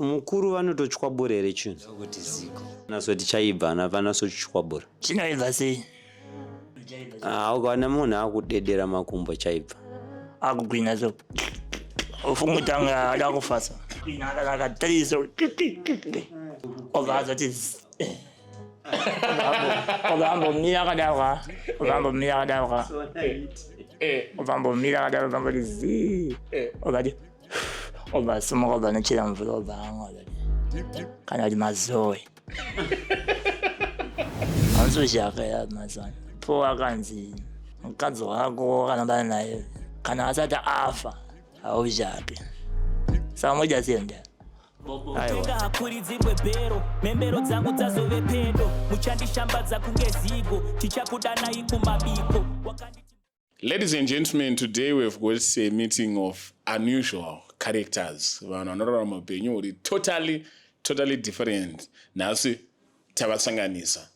Mukuru vanotochwabura here chinhu? Ndokuti ziko. Nasoti chaibva ana vanasochwabura. Chinoibva sei? Ah, ukaona munhu akudedera makumbo chaibva. Akugwina so. Ufunga kuti anga ada kufasa. Gwina akatarisa. Obva azoti obva ambomira akadaro ka. Obva ambomira akadaro ka. Obva ambomira akadaro obva amboti zii. Obva ati obva asumuka obva anochera mvura obva amwa kana kuti mazoe. Hanzozhaka mazana. Po akanzi mukadzi wako wakanobana naye kana asati afa hauzhake. Saka moita sei mudhara? Kutenga hakuridzirwe bhero mhembero dzangu dzazove pedo muchandishambadza kunge zigo tichakudanai kumabiko Wakanditi Ladies and gentlemen, today we've got a meeting of unusual characters. Vanhu vanorarama upenyu huri totally, totally different. Nhasi tavasanganisa.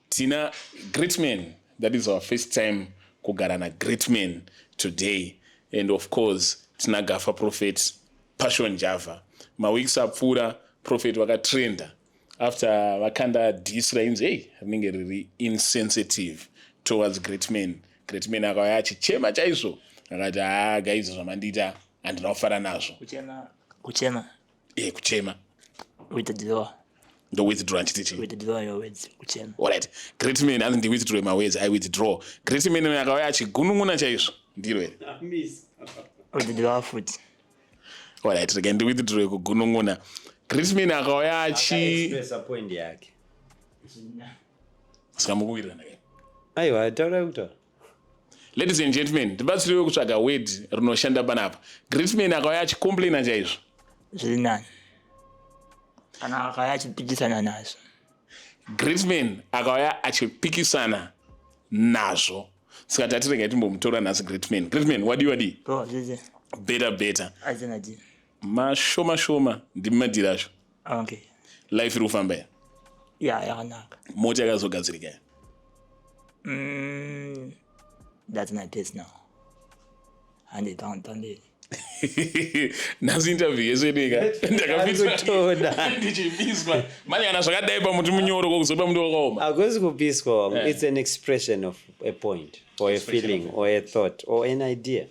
Tina great man, that is our first time kugara na great man today. And of course, tina Gafa Prophet Passion Java. Maweeks apfuura, Prophet vakatrenda after vakanda diss rainzi hey rinenge riri insensitive towards great man. Great man akauya achichema chaizvo akati haa guys zvamandiita handina kufara nazvo. Kuchema, kuchema. Eh, kuchema. Withdraw. Ndo withdraw ndichiti chii? Withdraw your words, kuchema. Alright. Great man anzi ndi withdraw my words, I withdraw. Great man akauya achigunun'una chaizvo. Ndiro here? Withdraw futi. Alright, rega ndi withdraw kugunun'una. Great man akauya achi Expressa point yake. Saka mukuwirirana kai? Aiwa, taurai kutaura. Ladies and gentlemen, ndibatsirewo kutsvaga word rinoshanda panapa. Great man akauya achicomplaina chaizvo. Zviri nani. Kana akauya achipikisana nazvo. Great man akauya achipikisana nazvo. Saka tati regai timbomutora nhasi great man. Great man, wadii wadii? Bro, zvese. Better better. Azina ji. Mashoma shoma ndimi madhiri acho. Okay. Life iri kufamba here? Ya, yakanaka. Mota yakazogadzirika here? That's my personal. Hande pamberi. Nhasi interview yese deka Arikutoda. ndichipiswa manje kana zvakadai pamuti munyoro kokuzopa muti wakaoma. Hakusi kupiswa. It's an expression of a point or a feeling or a thought or an idea.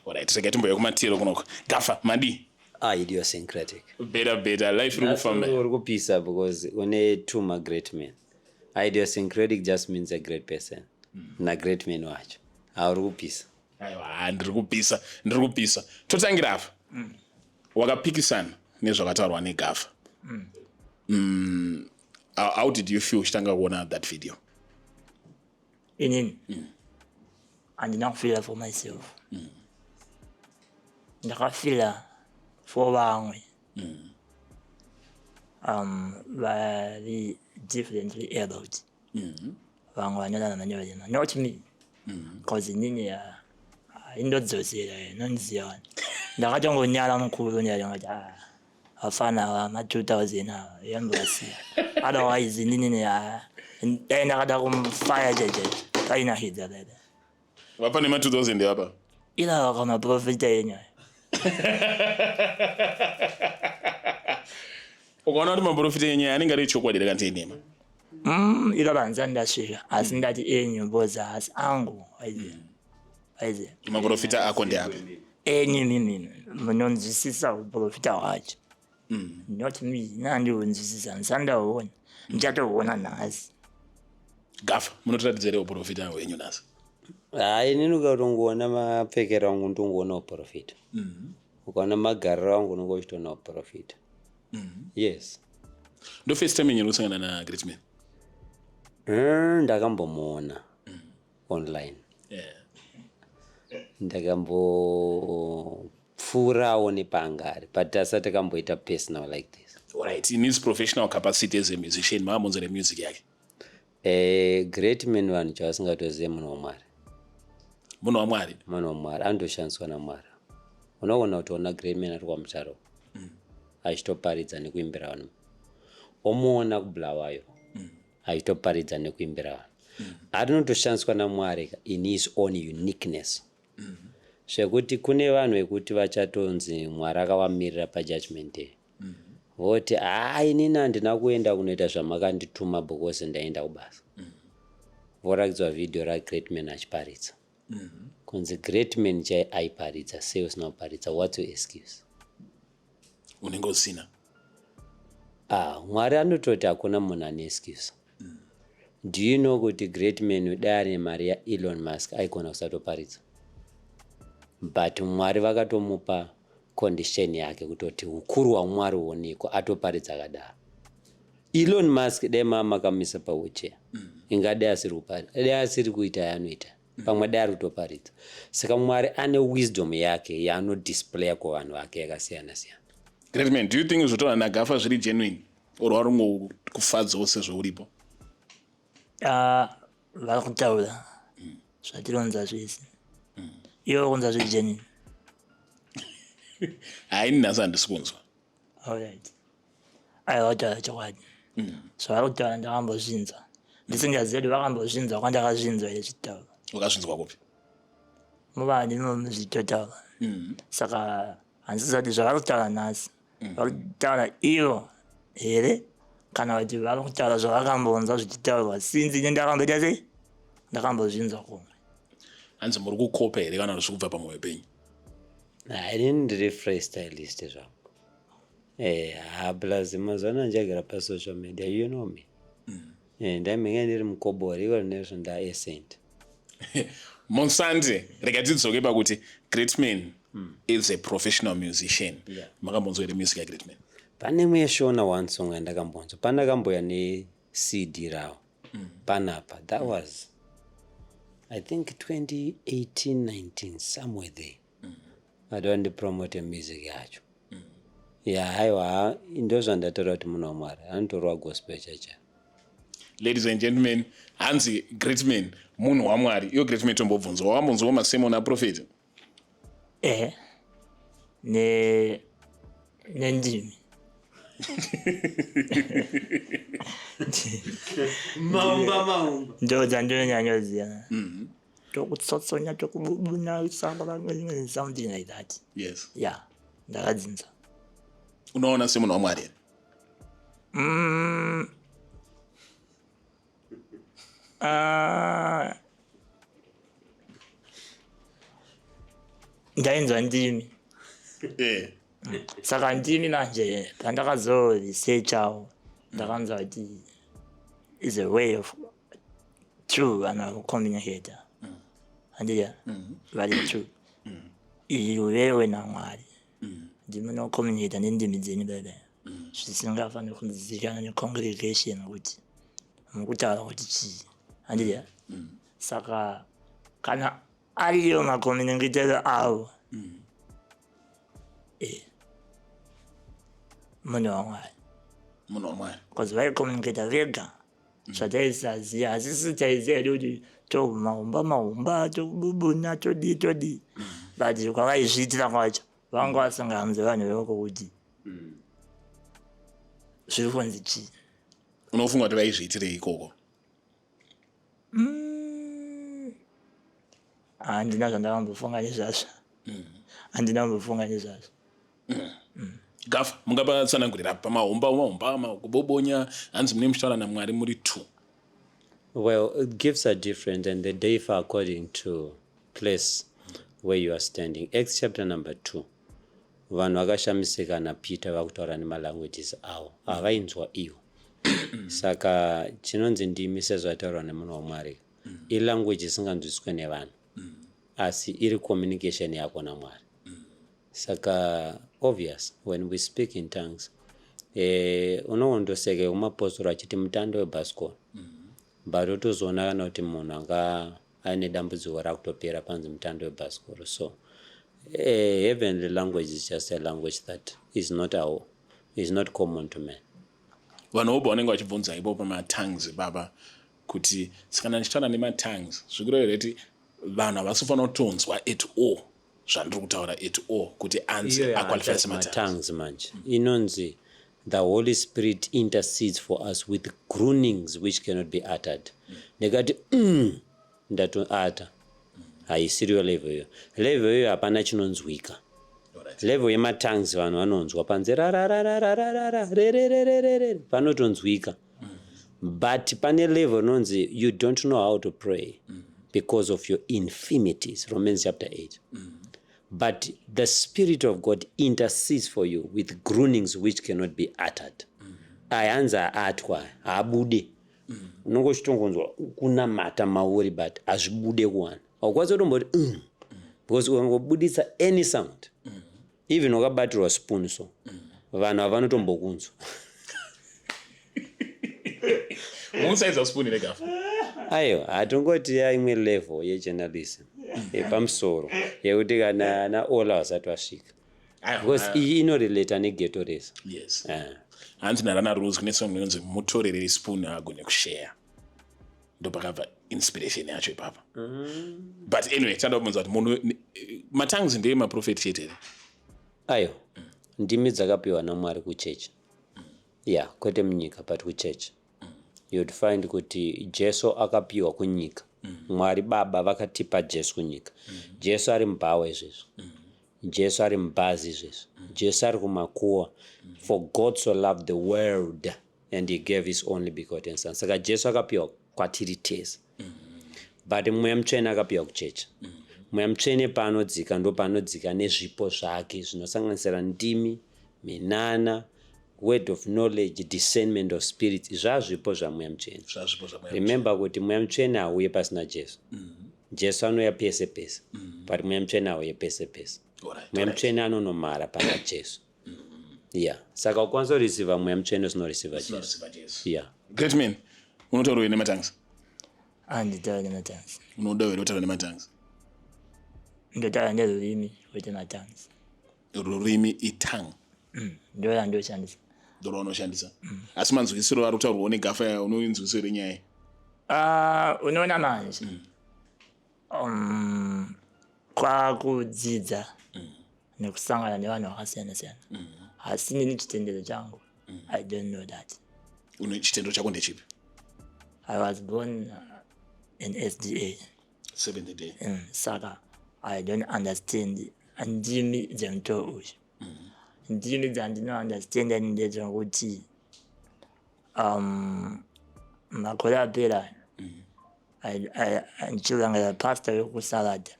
Alright, rega timbouya kumatiro kunoko. Gafa, madii? Ah, idiosyncratic. Better better, life iri kufamba. Uri kupisa because une two ma great men. Idiosyncratic just means a great person. Na great man wacho. Hauri kupisa. Aiwa, ndiri kupisa, ndiri kupisa. Totangira apa. Wakapikisana nezvakataurwa negafa. How did you feel uchitanga kuona that video? Inini. Handina kufeela for myself. Ndakafeela for vamwe. Vari differently abled. Vamwe vanorarama neurema. Not me. Because inini indodzosera inonziva. Ndakatongonyara mukuru ndikati ah vafana ava ma 2000 ava yambasiya. Otherwise inini dai ndakada kumufaya chaizvo painakidza bebe. Vapa nema 2000 apa. Ila kamaprofita enyu aya. Ukaona kuti maprofita enyu anenge ari chokwadi here kana enhema? Ila panza ndasvika asi ndati enyu because haasi angu. Aiziva. Aiziva. Maprofita ako ndeapi? Enyu mimi munonzwisisa uprofita hwacho. Not me, nandihunzwisisa ndisandauona. Ndichatohuona nhasi. Gafa, munotiratidza here uprofita hwenyu nhasi? Hayi, inini ukatongoona mapfekero angu ndongoona uprofita. Ukaona magariro angu unonge uchitoona uprofita. Yes. Ndo first time yenyu kusangana na Great Man? Ndakambomuona online. Ndakambopfuurawo nepangari but asati akamboita personal like this. Alright, in his professional capacity as a musician, maamunzwa nemusic yake? Great man vanhu chavasingatozive munhu waMwari. Munhu waMwari? Munhu waMwari anotoshandiswa naMwari. Unoona kutoona great man ari kwaMutare achitoparidza nekuimbira vanhu. Omuona kuBulawayo achitoparidza nekuimbira vanhu. Anotoshandiswa naMwari in his own uniqueness. Zvekuti kune vanhu vekuti vachatonzi Mwari akavamirira pajudgment day. Voti haa, inini handina kuenda kunoita zvamakandituma because ndaenda kubasa. Vorakidzwa vhidhiyo raGreatman achiparidza. Kunzi Greatman chai aiparidza, sei usina kuparidza? What's your excuse? Unenge usina. Ah, Mwari anototi hakuna munhu ane excuse. Do you know kuti Greatman dai ane mari yaElon Musk aigona kusatoparidza? But Mwari vakatomupa condition yake kutoti ukuru hwaMwari huonekwa, atoparidza akadaro. Elon Musk dai mama makamisa pawheelchair, ingadai asiri kuparidza, dai asiri kuita yaanoita, pamwe dai ari kutoparidza. Saka Mwari ane wisdom yake yaanodisplaya kuvanhu vake yakasiyana siyana. Greatman, do you think zvotaura naGafa zviri genuine or vari kungokufadzawo sezvo uripo? Ah, vari kutaura zvatironza zvese, iwe kunza zviri genuine. Haini nhasi handisi kunzwa. Alright, aiwa, kutaura chokwadi, zvavari kutaura ndakambozvinzwa ndisingazivi kuti vakambozvinzwa kwandakazvinzwa here zvitaura. Wakazvinzwa kupi? Muvanhu imomo zvichitotaura, saka handisiziva kuti zvavari kutaura nhasi vari kutaura ivo here kana kuti vari kutaura zvavakambonzwa zvichitaurwa, since ine ndakamboita sei, ndakambozvinzwa kumwe. Hanzi muri kukopa here kana kuti zviri kubva pamwoyo penyu? Inini ndiri freestylist zvangu. Ha, plus mazuva ano ndichagara pasocial media, you know me. Ndaimhenge ndiri mukobori, iko rinezvo ndaesent. Monsante, rega tidzoke pakuti Greatman is a professional musician. Makambonzwa here music yaGreatman? Pane imwe yeshona, one song yandakambonzwa pandakamboya neCD ravo panapa. That was, I think, 2018 19, somewhere there. Ati ndipromote music yacho. Ya, haiwa, ndo zvandataura kuti munhu waMwari anotorwa gospel chacha. Ladies and gentlemen, hanzi Greatman munhu waMwari. Iwe Greatman, tombobvunzwa, wakambonzwawo masermon aprofeti? Ehe, ne nendimi. Maumba maumba. Ndo dzandinonyanyoziva, tokutsotsonya, tokububuna, something like that. Yeah, ndakadzinza. Unoona semunhu waMwari here? Ah. Ndainzwa ndimi. Saka ndimi manje pandakazoresearchawo ndakanzwa kuti is a way of true vanhu vakucommunicata, handiti? Vari true iwewe naMwari ndimunocommunicata nendimi dzenyu bebe, zvisingafaniri kunzivikanwa necongregation kuti mukutaura kuti chii, handiti? Saka kana ariyo macommunicatero avo, munhu waMwari. Munhu waMwari. Because vaicommunicata vega zvataisaziva, asisi taiziva hedu kuti tomaumba maumba, tobubuna, todii todii, but kwavaizviitira kwacho vanga vasinganzi vanhu veko kuti zviri kunzi chii. Unofunga kuti vaizviitirei ikoko? Handina zvandakambofunga nezvazvo, handina kumbofunga nezvazvo. Gafa, mungapatsanangurira pamahomba mahomba, makubobonya, hanzi mune muchitaura naMwari muri two? Well, gifts are different and they differ according to place where you are standing. Acts chapter number 2, vanhu vakashamisika naPeter vakutaura nemalanguages avo havainzwa ivo. Saka chinonzi ndimi, sezvataurwa nemunhu waMwari, ilanguage isinganzwiswe nevanhu, asi iri communication yako naMwari. Saka obvious, when we speak in tongues, unowondoseka kumapostori achiti mutando webhasikoro, but otozoona kana kuti munhu anga aine dambudziko rakutopera panzi mutando webhasikoro. So heavenly language is just a language that is not common to man. Vanhu vobva vanenge vachibvunza ipo pamatongues baba kuti kana ndichitaura nematongues, zvikureva here kuti vanhu havasi kufanira kutonzwa at all zvandiri kutaura at all kuti anzi aqualify sematongues? Matongues manje inonzi the Holy Spirit intercedes for us with groanings which cannot be uttered. Ndikati ndatoata, haisiriyo level iyo. Level iyo hapana chinonzwika. Level yematongues vanhu vanonzwa panze, rarararararara, rererererere, panotonzwika. But pane level inonzi you don't know how to pray because of your infirmities, Romans chapter 8, but the Spirit of God intercedes for you with groanings which cannot be uttered. Aya hanzi aatwa, haabude. Unonge uchitongonzwa kunamata mauri, but hazvibude kuwana. Haukwanisi kutomboti because ukangobudisa any sound, even wakabatirwa spoon, so vanhu havanotombokunzwa. Musaidza spoon regafa. Aiwa, hatongoti yaimwe level yejournalism yepamusoro yekuti kana ana Ola vasati vasvika, because iyi inorelata neghetto rese. Hanzi naRana Rose kune song inonzi "Mutorerei spoon agone kushare". Ndopakabva inspiration yacho ipapa. But anyway, tanda kubvunza kuti munhu, matongues ndeyemaprofeti chete here? Aiwa, ndimi dzakapiwa naMwari kuchechi, ya, kwete munyika, but kuchechi. You'd find kuti Jesu akapiwa kunyika. Mwari Baba vakatipa Jesu kunyika. Jesu ari mubhawa izvezvi, Jesu ari mubhazi izvezvi, Jesu ari kumakuwa. For God so loved the world and he gave his only begotten Son. Saka Jesu akapiwa kwatiri tese, but Mweya Mutsvene akapiwa kuchechi. Mweya Mutsvene paanodzika, ndo paanodzika nezvipo zvake zvinosanganisira ndimi, minana, word of knowledge, discernment of spirits. Zvazvipo zvaMweya Mutsvene. Zvazvipo zvaMweya. Remember kuti Mweya Mutsvene hauye pasina Jesu. Jesu anouya pese pese, but Mweya Mutsvene hauye pese pese. Mweya Mutsvene anonomara pana Jesu, ya. Saka ukwanisa kureceiva Mweya Mutsvene usinoreceiva Jesu. Unoreceiva Jesu. Ya. Great man, unotaura nematongues? Handitauri nematongues. Unoda here kutaura nematongues? Ndotaura nerurimi, kwete matongues. Rurimi itongue. Ndo randoshandisa. Ndoraunoshandisa, asi manzwisiro ari kutaurwawo negafa ya, unoinzwisiro renyaya? Ah, unoona manje, kwakudzidza nekusangana nevanhu vakasiyana siyana, asi nini chitendero changu, I don't know that. Une chitendero chako ndechipi? I was born in SDA. Seventh Day. Saka I don't understand ndimi dzemutoo uyu. Ndimi dzandinounderstanda ndedzekuti makore apera, ndichirangarira pastor wekusalada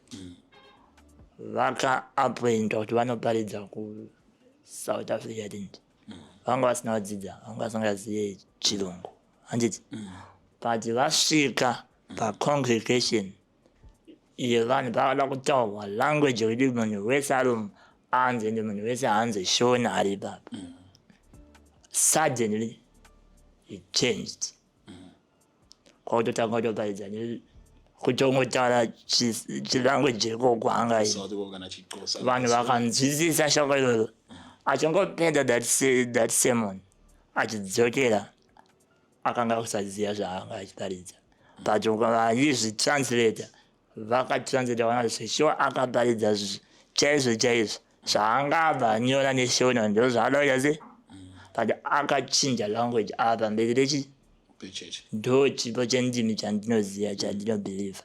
vakaappointwa kuti vanoparidza kuSouth Africa. Tindi vanga vasina kudzidza, vanga vasingazive Chirungu, handiti? But vasvika pacongregation yevanhu, pavada kutaurwa language yekuti munhu wese ari anze, ende munhu wese haanze Shona ari ipapa, suddenly it changed, kwakutotanga kutoparidza kutongotaura chilanguage ikoko hanga. South kana chiXhosa. Vanhu vakanzwisisa shoko iroro. Achingopedza that sermon, achidzokera, akanga kusaziva zvaanga achiparidza, but vachizvitranslata, vakatranslata vana zveshuwa akaparidza chaizvo chaizvo zvaanga abva anyora neShona, ndo zvaada kuita se, but akachinja language apa mberi rechi Pechechi. Ndo chipo chendimi chandinoziva, chandinobhilivha.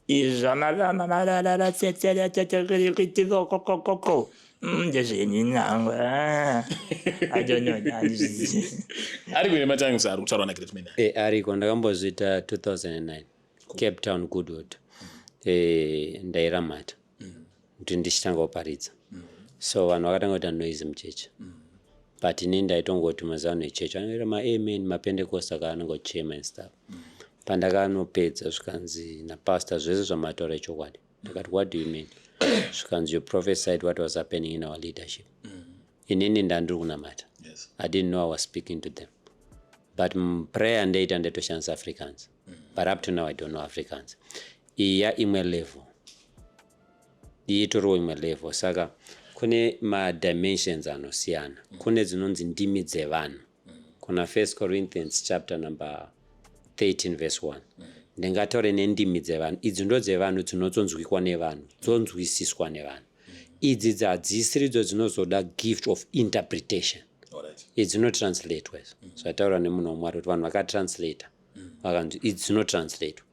Izvi zvamamararara tsetseretetekirikitiokokokoko ndezvenini hangu. Ah, I don't know, handizvizivi. Ari kuine matongues ari kutaurwa nagreat man? E, ariko. Ndakambozviita 2009, Cape Town, Goodwood. Ndairamata kuti ndichitanga kuparidza, so vanhu vakatanga kuita noise muchechi, but inini ndaitongoti mazuva ano echechi anoita maamen, mapentecost aka anongochema and stuff. Pandakanopedza, zvikanzi napastor, "Zvese zvamataura ichokwadi." Ndakati, "What do you mean?" Zvikanzi, "You prophesied what was happening in our leadership." Inini ndandiri kunamata. I didn't know I was speaking to them, but prayer ndeita ndetoshandisa Afrikaans, but up to now I don't know Afrikaans. Iya imwe level, iyi itoriwo imwe level. Saka kune madimensions anosiyana. Kune dzinonzi ndimi dzevanhu, kuna First Corinthians chapter number 13 verse 1. Ndingataure nendimi dzevanhu. Idzi ndo dzevanhu, dzinotonzwikwa nevanhu, dzonzwisiswa nevanhu. Idzi hadzisiridzo dzinozoda gift of interpretation. Idzi dzinotranslatewa. Zvataurwa nemunhu waMwari kuti vanhu vakatranslata vakanzi idzi dzinotranslatewa.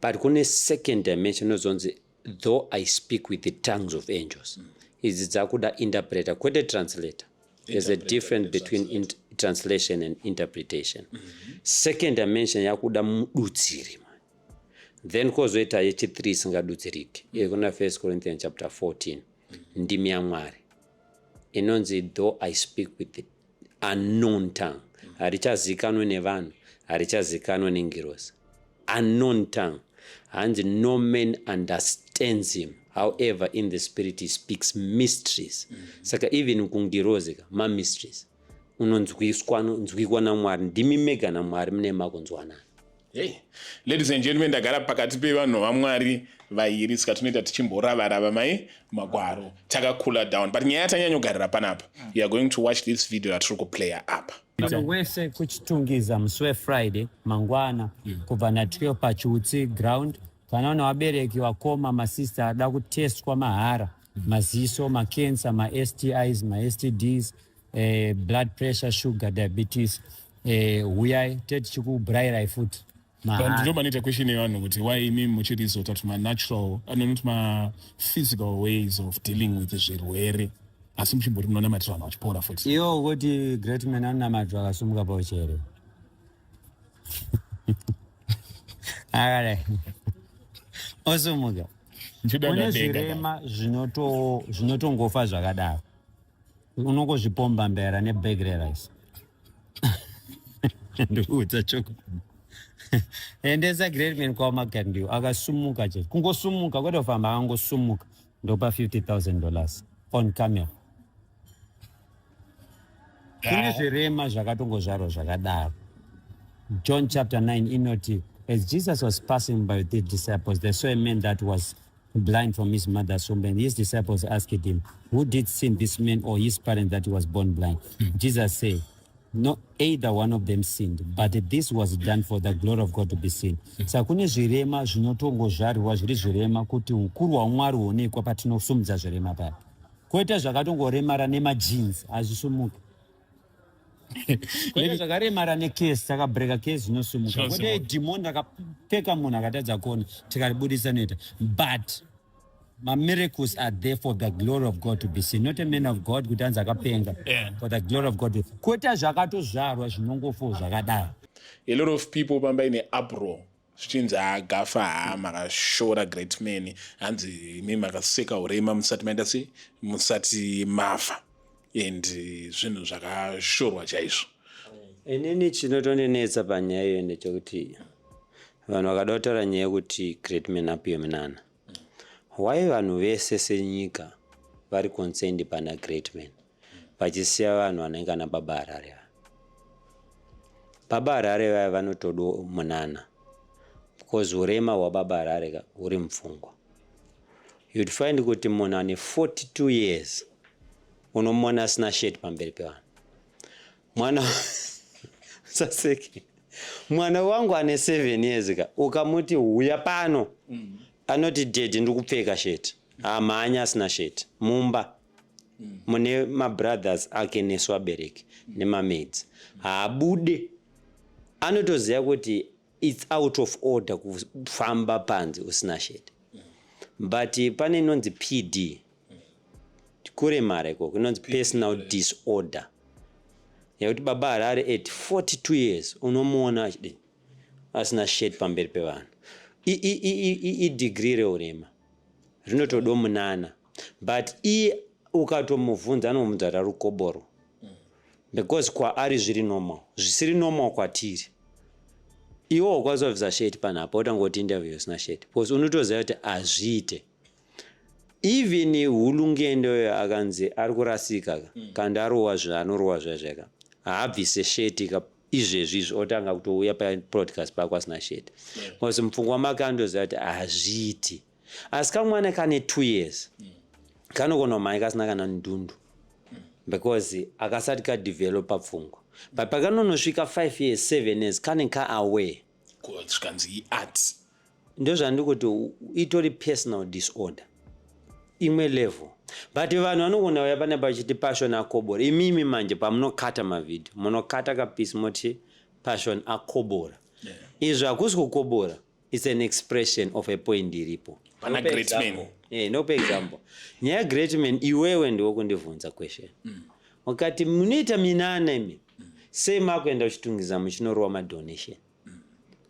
But kune second dimension inozonzi, "Though I speak with the tongues of angels." Idzi dzakuda interpreter, kwete translator. There's a difference between translation and interpretation. Second dimension yakuda mudutsiri. Then kwozoita yechi3 isingadutsiriki, iri kuna 1 Corinthians chapter 14, ndimi yaMwari inonzi, "Though I speak with the unknown tongue," harichazikanwe nevanhu, harichazikanwe nengirozi, unknown tongue, hanzi no man understands him, however in the spirit he speaks mysteries. Saka even kungirozi ka, mamysteries unonzwiswa, nzwikwa naMwari, ndimi mega naMwari mune makunzwanana. Hey, ladies and gentlemen, ndagara pakati pevanhu vaMwari vairi, saka tinoita tichimboravarava mai magwaro takacoola down, but nyaya yatanyanyogarira panapa, you are going to watch this video ratiri kuplaya apa. Munhu wese kuChitungwiza, musi weFriday mangwana, kubva na12 paChiutsi ground. Kana una vabereki, vakoma, masista ada kutestwa mahara maziso, macancer, maSTIs, maSTDs, blood pressure, sugar, diabetes, huyai tetichikubhurayirai futi mahara. Ndo panoita question yevanhu kuti why imi muchiresota to manatural, not maphysical ways of dealing with zvirwere, asi muchimboti munonamatira vanhu vachipora futi. Iwo kuti great man anonamatwa akasumuka pauchere akadai osumuka. Ndichida Kune ndadenga. zvirema zvinotongofa zvakadaro, unongozvipomba mbera nebag rerice. Ndikuudza chokwadi, endesa great man kwamagandiwo, akasumuka chete, kungosumuka, kwete kufamba, akangosumuka, ndopa $50,000 on camera. Kune zvirema zvakatongozvarwa zvakadaro. John chapter 9 inoti, as Jesus was passing by with his disciples, they saw a man that was blind from his mother's womb, and his disciples asked him, "Who did sin, this man or his parents, that he was born blind?" Jesus said, "No, either one of them sinned, but this was done for the glory of God to be seen." Saka kune zvirema zvinotongozvarwa zviri zvirema kuti ukuru hwaMwari huonekwa patinosumudza zvirema paya. Koita zvakatongoremara nemagenes, hazvisumuki. Kwete zvakaremara necurse, takabreka curse, zvinosumuka. Zvinosumuka. Kwete dhimoni rakapfeka munhu akatadza kuona, tikaribudisa noita. But mamiracles are there for the glory of God to be seen, not a man of God kuti anzi akapenga. For the glory of God. Kwete zvakatozvarwa zvinongofo zvakadaro. A lot of people pamba ine uproar, zvichinzi agafa, ha, makashora great man, hanzi imi makaseka urema musati maenda sei, musati mafa, and zvinhu zvakashorwa chaizvo. Inini chinotondinetsa panyaya iyo ndechekuti vanhu vakada kutaura nyaya yekuti great man apiwe munana, why vanhu vese senyika vari concerned pana great man, vachisiya vanhu vanenge ana Baba Harare vaya? Baba Harare vaya vanotodo munana because urema hwaBaba Harare ka huri mupfungwa. You'd find kuti munhu ane 42 years unomuona asina shirt pamberi pevanhu. Mwana saseki, mwana wangu ane 7 years ka, ukamuti huya pano, anoti, "Daddy, ndiri kupfeka shirt." Hamhanya asina shirt mumba mune mabrothers ake nesu abereki nemamaids, haabude. Anotoziva kuti it's out of order kufamba panze usina shirt. But pane inonzi PD, kuremara ikoko inonzi personal disorder, yekuti Baba Harare at 42 years unomuona achidini, asina shirt pamberi pevanhu. Idegree reurema rinotodo munana, but iye ukatomubvunza anomubvunza kuti ari kukoboro, because kwaari zviri normal, zvisiri normal kwatiri. Iwe ukwanisa kubvisa shirt panapa, utangoti interview usina shirt, because unotoziva kuti hazviite. Even hulungendo akanzi ari kurasika ka, kandi arohwa zvaanorohwa zvaizvaika, haabvise shirt ka izvezvi izvi, otanga kutouya papodcast pako asina shirt, because mupfungwa make anotoziva kuti hazviiti. Asi kamwana kane 2 years kanogona kumhanya kasina kana ndundu, because akasati kadevelopa pfungwa, but pakanonosvika 5 years, 7 years, kane kaaware. Zvikanzi iart. Ndozvandiri kuti itori personal disorder, imwe level. But vanhu vanogona uya pane pachiti Passion akobora. Imimi manje pamunokata mavhidhio, munokata kapisi moti Passion akobora. Izvo hakusi kukobora, it's an expression of a point iripo. Pana Nope great man. example. Eh, nope example. Nyaya great man iwewe ndiwo kundibvunza question. Wakati munoita minana imi. Sei makuenda kuchitungiza muchinorova madonation?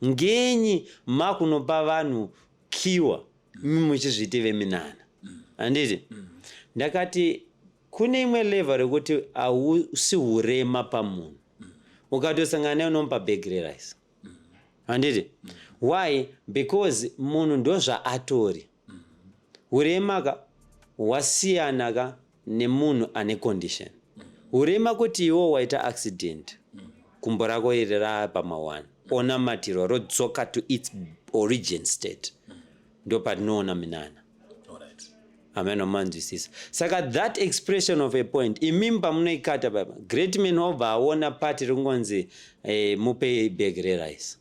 Ngenyi makunopa vanhu kiwa imi muchizviti veminana? Handiti? Ndakati kune imwe level rekuti hausi hurema pamunhu. Ukatosangana naye unomupa bag rerice. Handiti? Why? Because munhu ndozvaatori. Hurema ka hwasiyana ka nemunhu ane condition. Hurema kuti iwo waita accident, gumbo rako iri raapa onamatirwa rodzoka to its origin state, ndopatinoona minana. Hameno manzwisisa. Saka that expression of a point imimi pamunoikata papa great man wobva aona pati rikungonzi mupe bag rerice,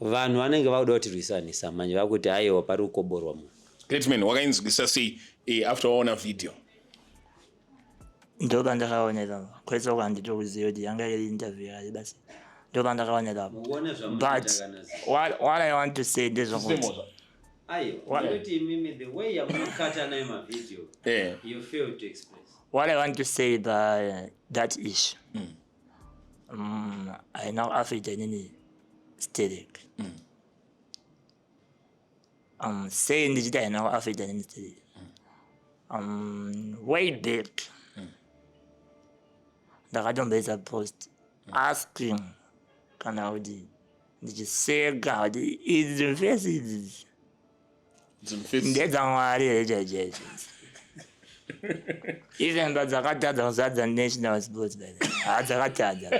vanhu vanenge vakuda kutirwisanisa manje, vakuti aiwa, pari kukoborwa munhu. Great man, wakainzwisa sei after waona video? Ndoba ndakaona ipapo, kwese uko handitokuziva kuti yanga iri interview yari basi, ndoba ndakaona ipapo. But what I want to say ndezvokuti Aiwa, nekuti imimi the way yamunokata nayo mavideo, you fail to express. What I want to say by that issue, haina kuafecta inini sterek. Sei ndichiti haina kuafecta inini sterek? Way back ndakatomboisa post asking kana kuti ndichiseka kuti idzi mfesi idzi ndedzamwari here chaizvo. Even padzakatadza kuzadza National Sports, hadzakatadza,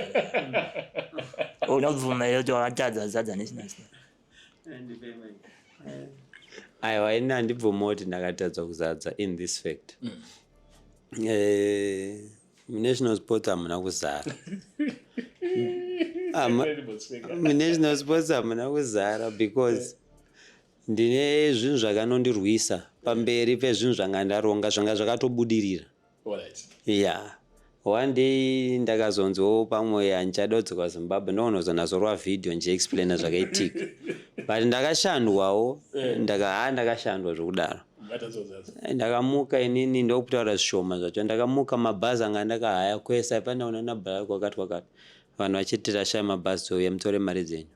unobvuma here kuti wakatadza kuzadza National Sports? Aiwa, ini handibvuma kuti ndakatadza kuzadza. In this fact, muNational Sports hamuna kuzara. MuNational Sports hamuna kuzara because ndine zvinhu zvakanondirwisa pamberi pezvinhu zvanga ndaronga, zvanga zvakatobudirira. Ya, one day ndakazonzwawo pamwe handichada kudzoka Zimbabwe, ndokunozonatsorwa vhidhiyo ndichiexplaina zvakaitika, but ndakashandwawo, ha, ndakashandwa zvokudaro. Ndakamuka inini, ndokutaura zvishoma zvacho, ndakamuka mabhazi anga ndakahaya kwese pandaona nabhara kwakati kwakati, vanhu vachiti tashaya mabhazi, touya mutore mari dzenyu.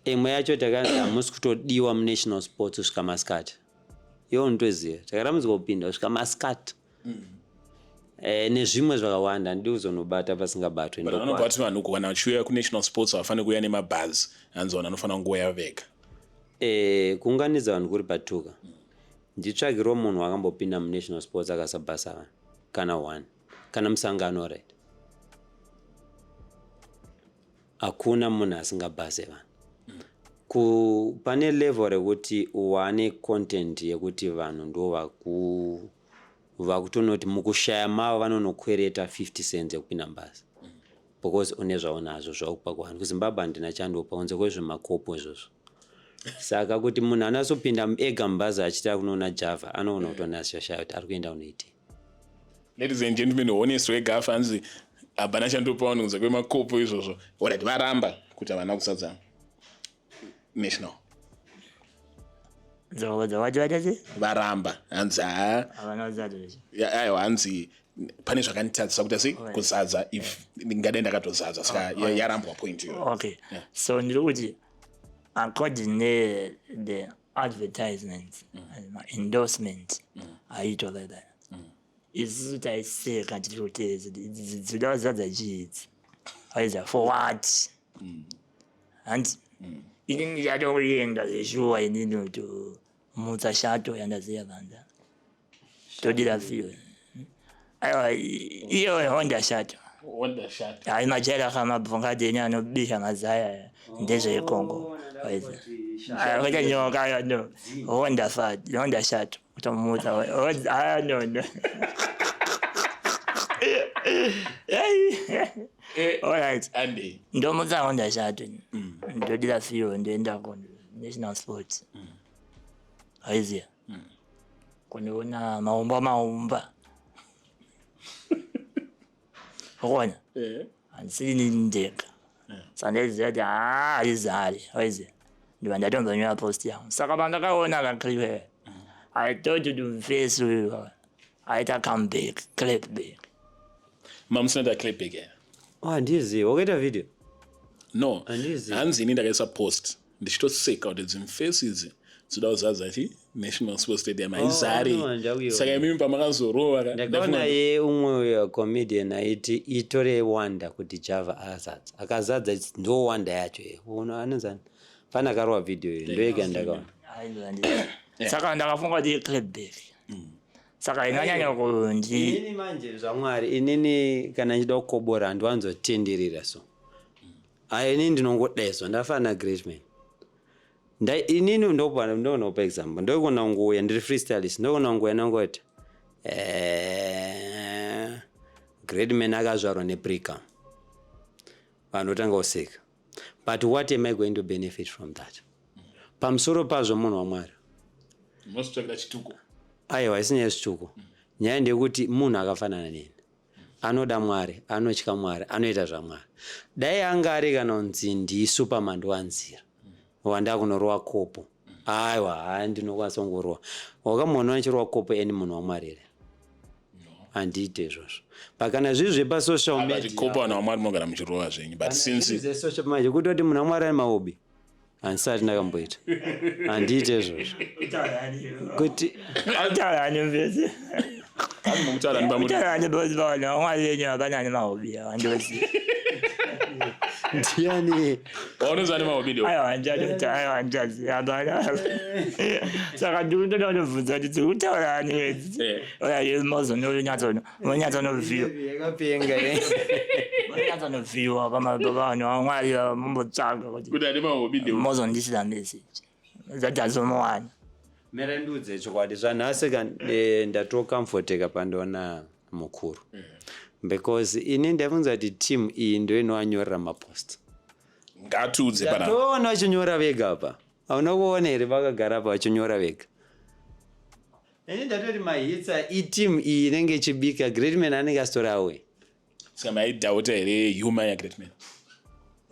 Imwe yacho takanzi hamusi kutodiwa muNational Sports kusvika masikati. Iwo unotoziva takarambidzwa kupinda kusvika masikati. Nezvimwe zvakawanda, handidi kuzonobata pasingabatwe. Vanobva vati vanhu kana vachiuya kuNational Sports havafaniri kuuya nemabhazi, hanzi vanhu vanofanira kungoya vega. Kuunganidza vanhu kuri patuka. Nditsvagirwo munhu wakambopinda muNational Sports akasabhasa vanhu kana one kana musangano, right? Hakuna munhu asingabhase vanhu. Pane level rekuti wane content yekuti vanhu ndo vakutonoti mukushaya mavo vanonokwereta 50 cents yekupinda mubhazi because une zvaunazvo zvaukupa kuvanhu. KuZimbabwe handina chandopa kunze kwezvemakopo izvozvo. Saka kuti munhu anasopinda ega mubhazi achiti akunoona Java, anoona kutonasashaya kuti ari kuenda kunoitei. Ladies and gentlemen, honest wegafa, hanzi hapana chandopa vanhu kunze kwemakopo izvozvo. Alright, varamba kuti havana kusadza National. Dzawati vatase. Varamba, hanzi ha. Havana kuzadza. Aiwa, hanzi pane zvakanditadzisa kuti asi kuzadza, if ndingadai ndakatozadza. Saka yarambwa point iyoyo. Okay, so ndiri kuti according ne the advertisements and ma-endorsement aitwa like that, isusu taiseka tiri kuteedza kuti idzi dzinoda kuzadza chii idzi, aiza for what? Hanti ini ndichatokuenda zveshuwa inini kutomutsa shato yandaziya panza, todira fuel. Aiwa, iyo Honda Shuttle. Honda Shuttle. Hayi, machaira akamabvunga enyu anobika mazaya ndezveikoko. Kwete nyoka ayo, no, Honda fat, Honda Shuttle, kutomutsa. Aya, no, no. Alright. Andy. Ndomutsa Honda Shuttle, ndodira fuel, ndoenda ku National Sports, aiziya kundiona maumba maumba ukuona. Handisini ndega, saka ndaiziva kuti haa, haizari, waiziva. Ndibva ndatombonyora post yangu. Saka pandakaona kaklipe, I thought to face uyu aita comeback, clap back. Mamusina ta clap back here? Oh, handizivi. Wakaita video? No. Handizivi. Hanzi ini ndakaisa post ndichitoseka kuti dzimufesi idzi dzoda kuzadza chi National Sports Stadium haizari. Oh, no, ndakuiona. Saka imimi pamakazorova ka, Ndakaona ndafunga- ye umwe uyo comedian aiti itore wanda kuti Java azadza. Akazadza ndo wanda yacho. Uno anonzani? Pana akarova video iyo ndoyega ndakaona. Aiwa, saka ndakafunga kuti clap back. Saka inonyanya kundi Inini manje zvaMwari, inini kana ndichida kukobora handiwanzotenderera so. Ayi, inini ndinongodai so, ndafana great man. Inini ndopa ndonopa example. Ndokona nguya ndiri freestylist, ndokona nguya nangoti great man akazvarwa nepricam. Vanhu votanga kuseka. But what am I going to benefit from that? Pamusoro pazvo munhu waMwari. Munozotsvakira chituko. Aiwa, isi nyaya yechituko. Nyaya ndeyekuti munhu akafanana neni. Anoda Mwari, anotya Mwari, anoita zvaMwari. Dai anga ari kana kunzi ndiSuperman wanzira. Wandakunorova kopo. Aiwa, haa ndinokwanisa kungorova. Wakamuona achirova kopo eni munhu waMwari here? Handiite izvozvo. But kana zviri zvepasocial But media. kopo vanhu vaMwari munogara muchirova zvenyu, but since Zvesocial media kutoti munhu waMwari ane maobi. Handisati ndakamboita. Handiite izvozvo. Kuti Autaurani mvese. Hanzi mukutaura ni pamuri. Utaurani bosi vaona vamwari venyu hapana ane mahobi ava ndozi. Ndiani? Waunonzi ane mahobi ndio. Aiwa, handichadota, aiwa, handichaziva, hapana. Saka ndinotoda kutobvunza kuti dziri kutaura ani wedzi. Oya, mozononyatsonovhiwa. Yakapenga. Munonyatsonovhiwa pavanhu vamwari mumbotsvaga kuti Kuti ane mahobi ndio. mozondisira message. Zati azomuwana. Mera ndiudze chokwadi zvanhasi ndatokamfoteka pandiona mukuru. Because ini ndaifunza kuti team iyi ndo inovanyorera mapost. Ngatiudze panapa. Ndatoona vachinyora vega apa. Hauna kuona here vakagara apa vachinyora vega? Ini ndatoti mahitsa iteam iyi inenge ichibika, great man anenge asitori away. Saka maidhauta here humor yagreat man?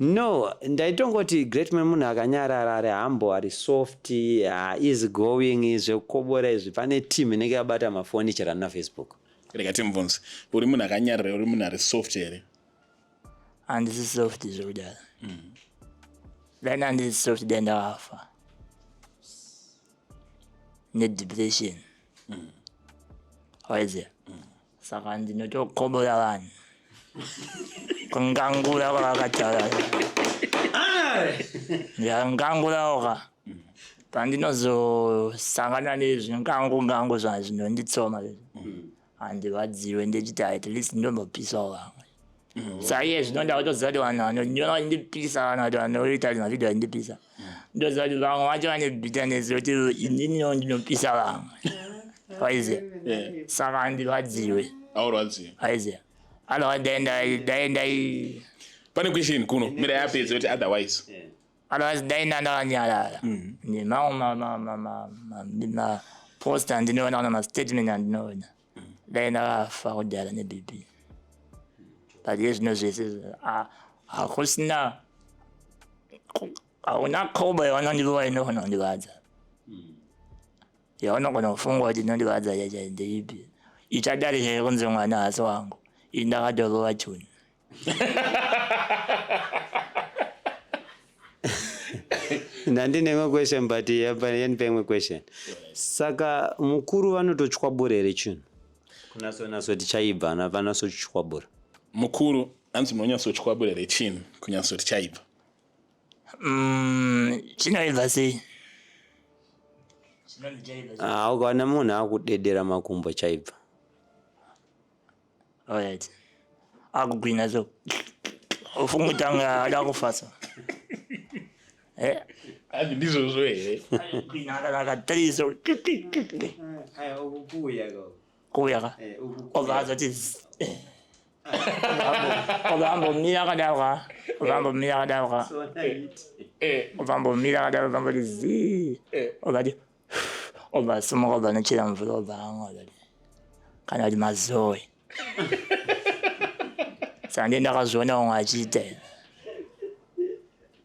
No, ndaitongoti great man munhu akanyarara, ari humble, ari soft, easy going, zvekukobora izvi. Pane team inenge yabata mafoni chero naFacebook. Rega timubvunze. Uri munhu akanyarara, uri munhu ari soft here? Handisi soft zvekudaro. Dai handisi soft, dai ndakafa nedepression. Waiziya? Saka ndinotokobora vanhu kungangura kwavakataura. Ndikangangurawo ka, pandinozosangana nezvingangu ngangu zvinonditsoma, handirwadziwe. Ndechiti at least ndombopisawo vamwe. Saka iye zvino ndakutoziva kuti vanhu vanonyora vachindipisa, kana kuti vanoita mavhidhio vachindipisa, ndoziva kuti vamwe vacho vane bitterness yekuti ininiwo ndinopisa vamwe, waiziya? Saka handirwadziwe. Aurwadziwe. Waiziya? Otherwise dai ndai Pane question kuno. Mira yapedza kuti otherwise. Otherwise dai ndandakanyarara nemamwe mapost andinoona kana mastatement andinoona, dai ndakafa kudhara neBP. But iye zvino zvese hakusina, hauna kobo yavanondipa inogona kundivadza, yaunogona kufunga kuti inondivadza chacha ndeipi ichadarika yekunzi mwana hasi wangu? Ini ndakatorova chuni. Ndandine imwe question, but yandipa imwe question. Saka mukuru vanotochwabura here chinhu kunasonasoti chaibva, vanasochwabura? Mukuru, hanzi munonyatsochwabura here chinhu kunyatsoti chaibva? Chinoibva sei? Chinonzi chaibva sei? Ah, ukaona munhu akudedera makumbo, chaibva. Alright, akugwina so ufunga kuti anga ada kufasa. Hanzi ndizvozvo here? Akugwina akatarisa kuuya ka, obva azoti obva ambomira akadaro ka, obva ambomira akadaro ka, obva ambomira akadaro, obva amboti zii, obva ati, obva asumuka, obva anochera mvura, obva amwa, obva ati kana kuti mazoe. Saka ndiye ndakazviona umwe achiita.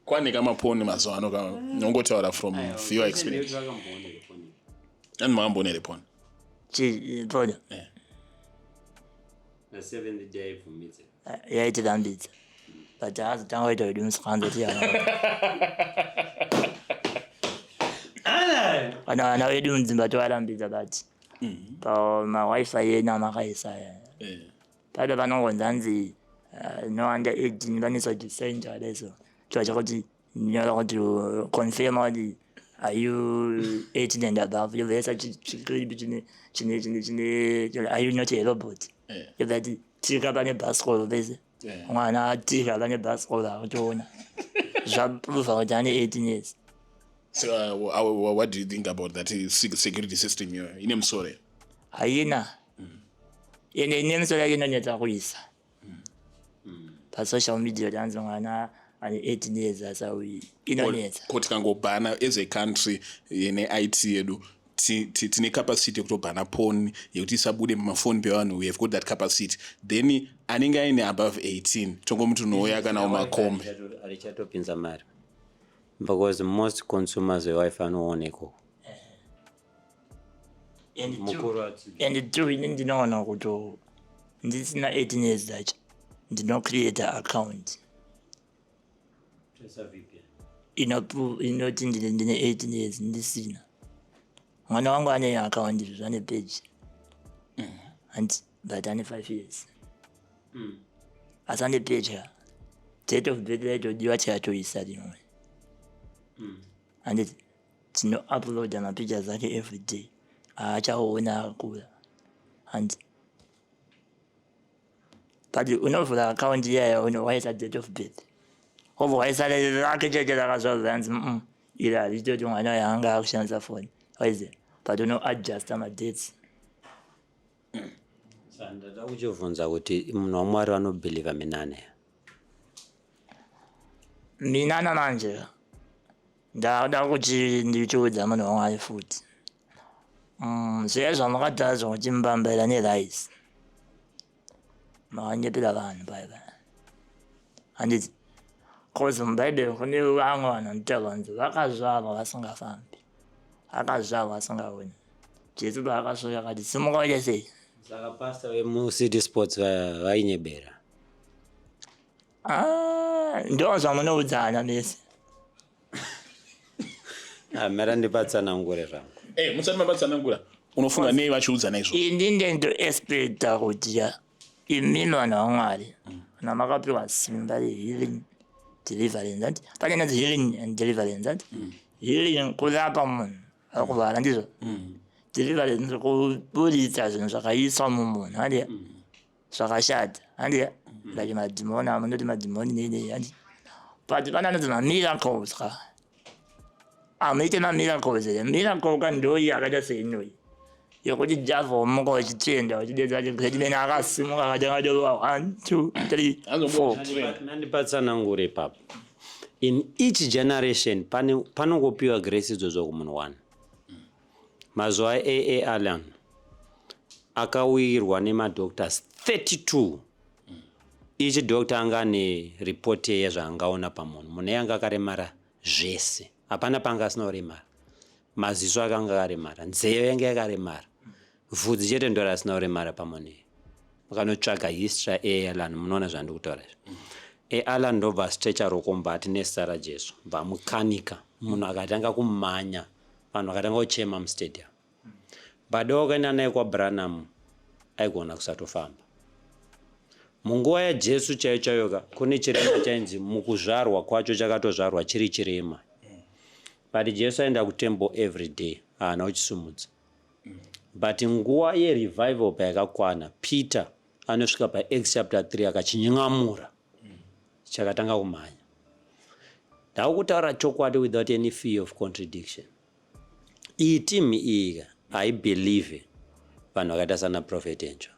Kwane kamaponi mazuva ano nongotaura from your experience. Ani makamboona here poni? Chi poni? Na seventh day ibvumidze. Yaitirambidza. But haazotanga kuita wedu musikanzo ti kana vana vedu mudzimba tovarambidza but pamawifi yedu amakaisa aya. Paipa panongonzi hanzi no under 18 vanoiswa chisign chakadai so chiva chakuti nyora kuti confirm kuti are you 18 and above, yobva yaisa chiclip chine chine chine chine are you not a robot, yobva yati tika pane bhasikoro pese. Mwana atika pane bhasikoro akutoona zvaprova kuti ane 18 years. So what do you think about that security system iyoyo ine musoro here? Haina, ende ine misoro yake inonetsa kuisa pasocial media kuti anzi mwana ane 18 years asauyi, inonetsa. Ko tikangobhana as a country ne-IT yedu, tine capacity yekutobhana poni yekuti isabude mumafoni pevanhu. We have got that capacity. Then anenge aine above 18 tongomuti unouya kana mumakombi. Harichatopinza mari because most consumers vewifi anoona ikoko. And two, Mukuru atsigire. And two, ini ndinoona kuti ndisina 18 years dzacho ndinocreata account inoti ndine 18 years ndisina. Mwana wangu ane account izvo, ane page and but ane 5 years asi ane page ka date of birth yaitodiwa tikatoisa rimwe, handiti? Tinouploada mapictures ake every day aachaona akura, handi? But unovhura account iyaya waisa date of birth, wobva waisa rake chete rakazvarwa, hanzi iri haritoti mwana uyu anga akushandisa foni, waiziva? But unoadjusta madates. Saka ndada kuchibvunza kuti munhu waMwari vanobhilivha minana here? Minana manje ndada kuti ndichiudza munhu waMwari futi. Zviya zvamakataura zvokuti mbambaira nerice, makanyepera vanhu paipa, handiti? Cause mubhaibheri kune vamwe vanhu vanotaurwa kunzi vakazvarwa vasingafambi, akazvarwa asingaoni. Jesu paakasvika akati, "Simuka uite sei?" Saka pastor vemuCity Sports vainyebera? Ah, ndo zvamunoudzana mese. Ah, mera ndipatsanangure zvangu. Musati mapatsanangura, unofunga nei vachiudzana izvozvo? Ini ndendoexpecta kuti ya imimi vanhu vaMwari kana makapiwa simba rehealing, deliverance, ati pane inonzi healing and deliverance, ati healing kurapa munhu akurwara, ndizvo? Deliverance kuburitsa zvinhu zvakaiswa mumunhu, handi? Zvakashata, handi? Like madhimoni, amunoti madhimoni nei nei, handi? But pane anonzi mamiracles ka. Amuite mamiracles here? Miracle ka ndoyi akaita seinoi yekuti Java womuka uchitenda uchidedza kuti great man akasimuka akatanga dorova 1 2 3 4. Nandipatsanangure ipapo. In each generation panongopiwa grace idzodzo kumunhu one. Mazuva aa Allen akawirwa nemadoctors 32. Each doctor anga ane ripoti yezvaangaona pamunhu. Munhu anga akaremara zvese, hapana panga asina kuremara. Maziso akanga akaremara, nzeve yanga yakaremara, vhudzi chete ndo rasina kuremara pamunhu iyi. Mukanotsvaga history yaAllan munoona zvandiri kutaura izvi. Allan ndobva astrecha ruoko, mbati nezita raJesu, bva mukanika, munhu akatanga kumhanya, vanhu vakatanga kuchema mustadium. But wakaenda naye kwaBranham aigona kusatofamba. Munguva yaJesu chaiyo chaiyoka kune chirema chainzi mukuzvarwa kwacho chakatozvarwa chiri chirema, but Jesu aenda kutemple every day, haana kuchisumudza. But nguva yerevival payakakwana, Peter anosvika paActs chapter 3 akachinyamura, chakatanga kumhanya. Ndakutaura chokwadi without any fear of contradiction. Iyi timu iyi haibelieve vanhu vakaita sana Prophet Angel.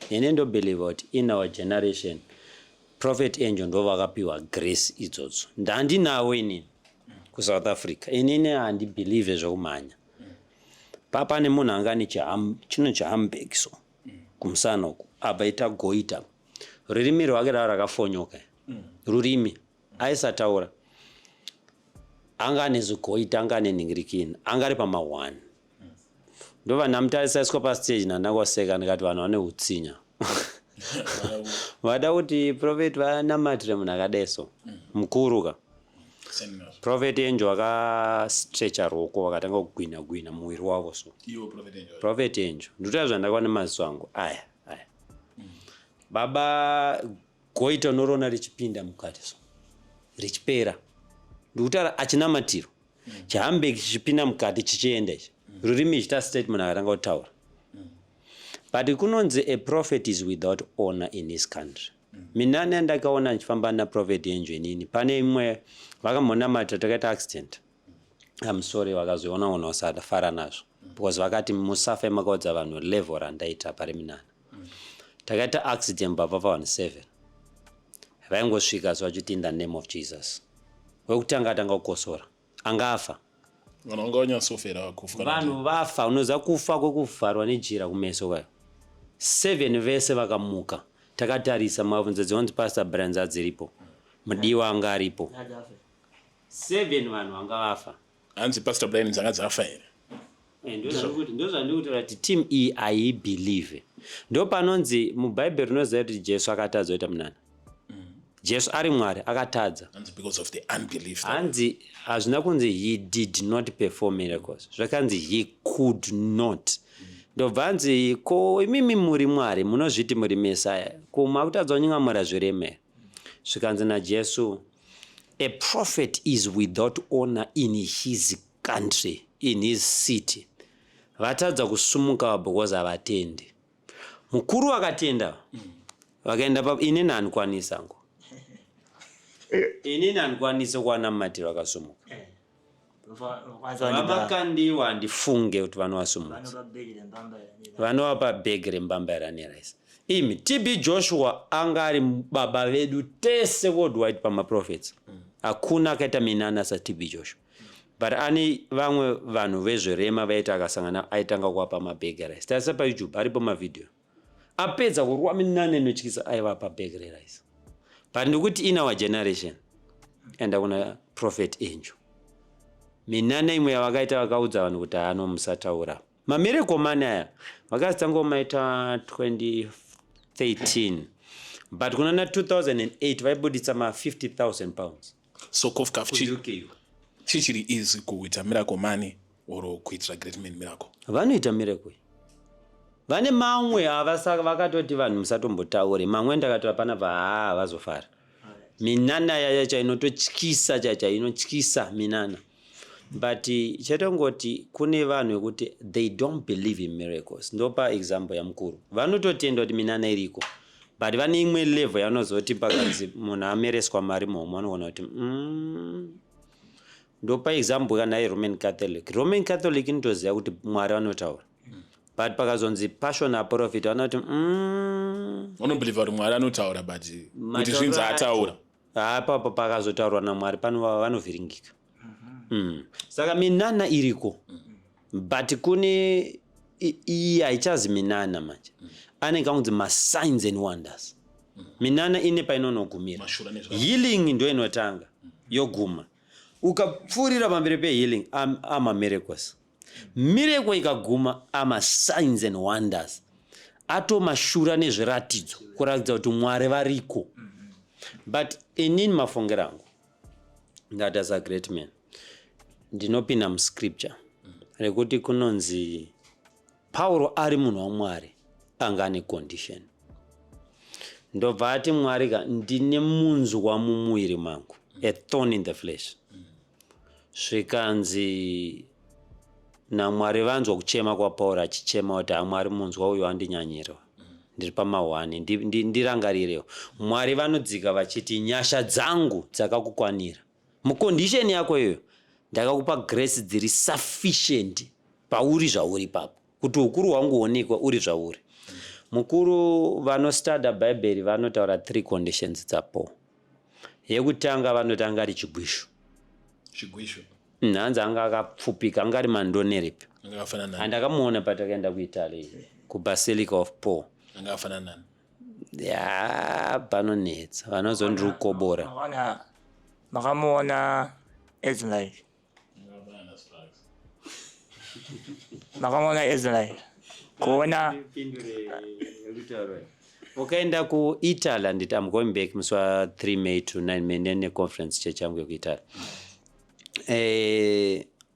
Ine ndobelieve kuti in our generation Prophet Angel ndo vakapiwa grace idzodzo. Ndandinawo inini kuSouth Africa. Inini handibelieve zvekumhanya. Papa nemunhu anga ane chino chihambag so kumusana uku, abva ita goita, rurimi rwake rava rakafonyoka, rurimi aisataura. Anga ane zvigoita, anga ane nhingirikini, anga ari pama1. Ndobva ndamutarisa iswa pastage, nandangoseka ndikati vanhu vane utsinya, vada kuti prophet vanamatire munhu akadai so mukuru ka. Prophet Angel vakastretcha ruoko, vakatanga kugwina gwina muviri wavo so. Iwo Prophet Angel? Prophet Angel, ndikutaa zvandakaona nemaziso angu aya aya. Baba goita unorona richipinda mukati so richipera, ndikutaura achinamatiro, chihambeki chichipinda mukati chichienda ichi, rurimi ichita statement, akatanga kutaura. But kunonzi a prophet is without honor in his country. Minani yandakaona ndichifamba naprophet Angel inini, pane imwe vakambonamata, takaita accident. I'm sorry, vakazoona ona usafara nazvo because vakati musafe makaudza vanhu level randaita pari minana. Takaita accident baba, pavanhu 7 vaingosvika so vachiti, "In the name of Jesus." Wekutanga atanga kukosora, angafa. Vanhu vanga vanyatsofera kufa kana Vanhu vafa, unoziva kufa kwekuvharwa nejira kumeso kwayo. Seven vese vakamuka takatarisa. Mavunzo dzinonzi Pastor Brands adziripo, mudiwa anga aripo. Seven vanhu vanga vafa. Hanzi Pastor Brian dzanga dzafa here? Ndozvandikutaura kuti team iyi haibelieve. Ndo panonzi mubhaibheri, unoziva kuti Jesu akatadza kuita munana? Jesu ari Mwari akatadza. Hanzi because of the unbelief. Hanzi hazvina kunzi he did not perform miracles, zvakanzi he could not. Ndobva hanzi, "Ko imimi muri Mwari, munozviti muri Mesaya, ko makutadza kunyingamura zviremera?" Zvikanzi naJesu, "A prophet is without honor in his country, in his city." Vatadza kusumuka because havatendi. Mukuru akatenda, vakaenda pa inini handikwanisa ngo, inini handikwanisi kuwana mumatiro akasumuka. Vamakandiwa handifunge kuti vanovasumudza, vanovapa bhegi rembambaira nerice. Imi, TB Joshua anga ari baba vedu tese worldwide pamaprophets. Hakuna akaita minana saTB Joshua, but ane vamwe vanhu vezverema vaiti akasangana aitanga kuvapa mabhegi erice. Tarisa paYouTube, aripo mavhidhiyo apedza kurwa minana inotyisa, aivapa bhegi rerice. But ndikuti in our generation, enda kuna Prophet Angel, minana imwe yavakaita, vakaudza vanhu kuti haano musataura. Mamiracle money aya vakazitanga kumaita 2013, but kuna na 2008 vaibuditsa ma50 000 pounds. So Kofkaf, kuUK. Chichiri easy kuita miracle money or kuitira great man miracle? Vanoita miracle, vane mamwe vakatoti vanhu musatombotaure. Mamwe ndakati panapa haa vazofara. Minana yacha inototyisa, chacha inotyisa minana. But chatongoti kune vanhu vekuti they don't believe in miracles. Ndopa example yamukuru, vanototenda kuti minana iriko, but vane imwe level yavanozoti pakanzi munhu amereswa mari muhomwe, vanoona kuti Ndopa example kana yeRoman Catholic. Roman Catholic inotoziva kuti Mwari vanotaura, but pakazonzi Passion aprofita, vanoti Vanobelieva kuti Mwari anotaura, but kuti zvinzi ataura. Apapo pakazotaurwa naMwari panova vanovhiringika. Saka minana iriko, but kune iyi haichazi minana manje, anenge anonzi masigns and wonders. Minana ine painonogumira. Mashura nezvaka- Healing ndo inotanga yoguma. Ukapfuurira pamberi pehealing ama miracles. Miracle ikaguma, ama signs and wonders, atomashura nezviratidzo kuratidza kuti Mwari variko. But inini mafungiro angu, ndati as a great man, ndinopinda muscripture rekuti kunonzi Pauro ari munhu waMwari anga ane condition. Ndobva ati, "Mwari ka, ndine munzwa mumuviri mangu, a thorn in the flesh." Zvikanzi naMwari vanzwa kuchema kwaPauro achichema kuti, "HaMwari, munzwa uyu wandinyanyirwa, ndiri pamahwani, ndirangarirewo." Mwari vanodzika vachiti, "Nyasha dzangu dzakakukwanira mucondition yako iyoyo. Ndakakupa grace dziri sufficient pauri zvauri ipapo, kuti ukuru hwangu huonekwa uri zvauri." Mukuru, vanostudya Bhaibheri vanotaura three conditions dzaPaul. Yekutanga, vanoti anga ari chigwishu. Chigwishu? Hanzi anga akapfupika, anga ari mandonerepi. Anga akafanana nani? Handakamuona patakaenda kuItaly, kuBasilica of Paul. Anga akafanana nani? Ya, panonetsa, vanozondiri kukobora. Makaona, makamuona as like Makamuona Israel kuona. Ukaenda kuItaly, handiti? I'm going back musi wa3 May to 9 May, ndene conference church yangu yekuItaly.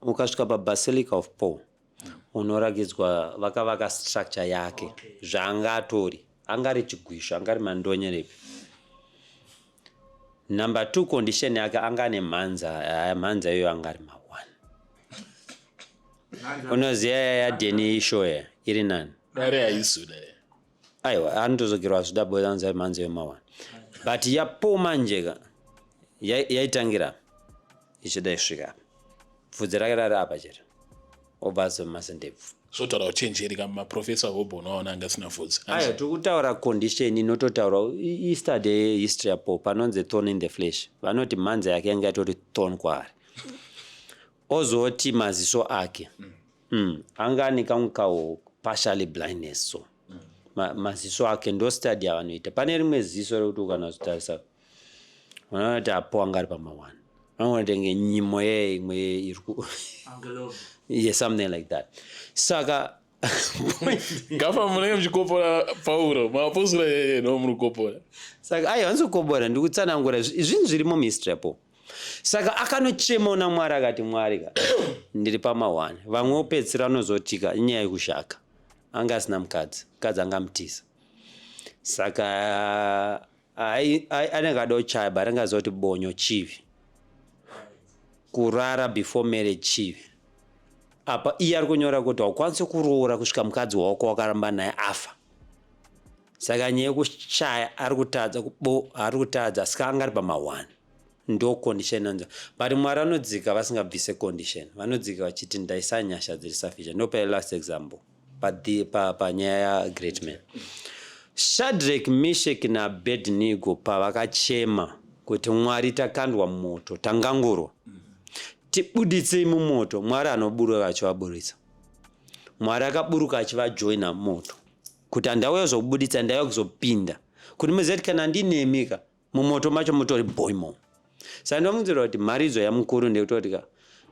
Ukasvika paBasilica of Paul, unorakidzwa vakavaka structure yake, zvaanga atori, angari chigwisho, angari mandonyerepi. Number two, condition yake, anga ane mhanza. Aya mhanza iyoyo anga ari ma1. Unoziva yaDeni ishoya iri nani? Dare haisuda. Aiwa, anotozogerwa zvida boanza mhanza yema1, but yaPaul manjeka yaitangira ichida isvika bvudzi rake rari apa chete, obva azomasendebvu. Zvotaura uchenjeri kamaprofesa hobo, unovaona anga asina bvudzi. Aiwa, tiri kutaura condition inototaura istudy yehistory yaPaul. Panonzi thorn in the flesh, vanoti mhanza yake yanga yatori thorn kwaari. Ozoti maziso ake anga ane kamwe kawo partially blindness. So maziso ake ndo study yavanoita. Pane rimwe ziso rekuti ukanazotarisa unoona kuti apo anga ari pama1, anonatenge nyimo yeye imwe iri yeah, something like that. Saka Gafa, munenge muchikopora Pauro, maapostora yeye no muri kukopora. Saka aiwa, handisi ndikutsanangura zvinhu zvirimo muhistory yapo. Saka akanochema namwari, akati, "Mwari ka, ndiri pama1." Vamwe vopedzisira vanozotika inyaya yekushaka, anga asina mukadzi, mukadzi angamutiza. Saka anenge ada kuchaya, but angaziva kuti bonyo chivi, kurara before marriage chivi. Apa iye ari kunyora kuti haukwanisi kuroora kusvika mukadzi wako wakaramba naye afa. Saka nyaya yekushaya ari kutadza kubo, ari kutadza. Saka anga ari pama1, ndo condition anza. But Mwari anodzika vasingabvise condition, vanodzika vachiti ndaisa nyasha dziri sufficient. Ndopa last example panyaya yagreat man Shadrach, Meshach naAbednego. Pavakachema kuti, "Mwari, takandwa mumoto, tangangurwa, tibuditsei mumoto," Mwari anoburuka achivaburitsa. Mwari akaburuka achivajoina moto kuti, "Handauya kuzokubuditsa, ndauya kuzopinda kuti muzive kuti kana ndinemika mumoto macho mutori boimo." Saka ndomudzira kuti mharidzo yamukuru ndekutoti ka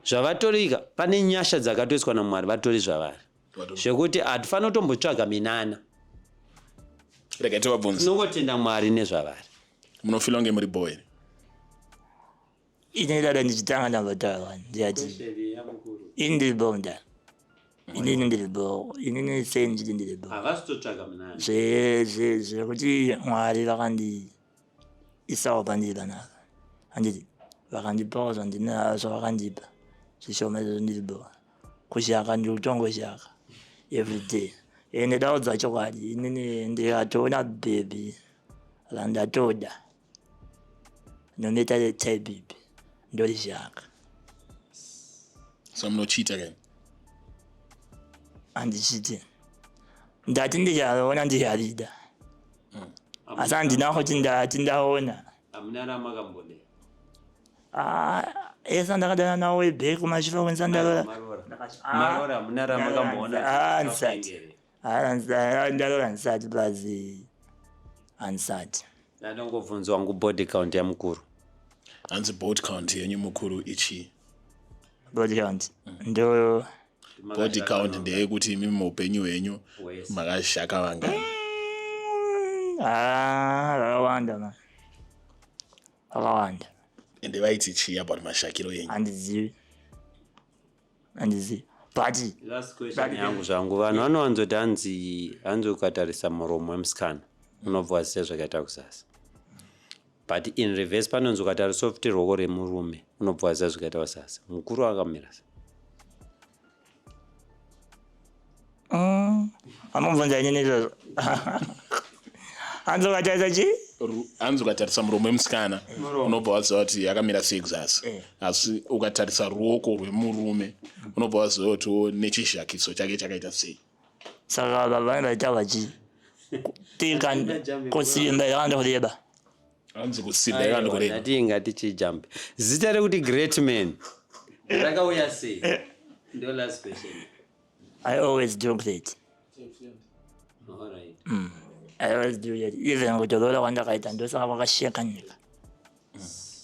zvavatorika pane nyasha dzakatoiswa naMwari, vatori zvavari, zvekuti hatifaniri kutombotsvaga minana. Regai tivabvunze. Tinongotenda Mwari nezvavari. Munofila kunge muri boy here? Ini dada ndichitanga ndambotaura, ndikati ini ndiri bo mudara, inini ndiri bo, inini sei ndichiti ndiri bo? Havasitotsvaga minana. Zvekuti Mwari vakandiisawo pandiri panapa, handiti? Vakandipawo zvandinazvo, zvavakandipa zvishoma izvozvo, ndiri bo. Kushaka ndiri kutongoshaka everyday. Ende daudza chokwadi, inini ndikatoona bhebhi randatoda, nomatter type ipi, ndorishaka. So munochiita kani? Handichiti, ndati ndichaona, ndicharida, asi handina kuti ndati ndaona. Hamuna ramakambode? Ah, ese ndakadana nawo ebheki kumashure kwensandarora. Marora, hamuna ramakamboona? Ah, handisati. Ndarora handisati, plus handisati. Ndandongobvunzwa wangu, body count yamukuru. Hanzi body count yenyu mukuru ichii? Body count ndo Body count ndeyekuti imi muupenyu hwenyu Wese. makashaka vangani? Ah, vakawanda man, vakawanda. Ende vaiti chii about mashakiro enyu? Handizivi, handizivi, but Last question yangu zvangu. Vanhu vanowanzoti hanzi ukatarisa muromo wemusikana unobva waziva zvakaita kusasa, but in reverse panonzi ukatarisa futi ruoko remurume unobva waziva zvakaita kusasa. Mukuru akamira sei? Amubvunza inini izvozvo? Hanzi ukatarisa chii? Hanzi ukatarisa muromo wemusikana unobva waziva kuti akamira sei kuzasi, asi ukatarisa ruoko rwemurume unobva waziva kutiwo nechizhakiso chake chakaita sei. Saka baba vaita vachi tika kusimba yakanda kureba. Hanzi kusimba yakanda kureba. Ndati ngatichijambe. Zita rekuti Great Man rakauya sei? Ndo last question. I always do great. Alright. I always do it. Even kutoroora kwandakaita, ndosaka kwakasheka nyika.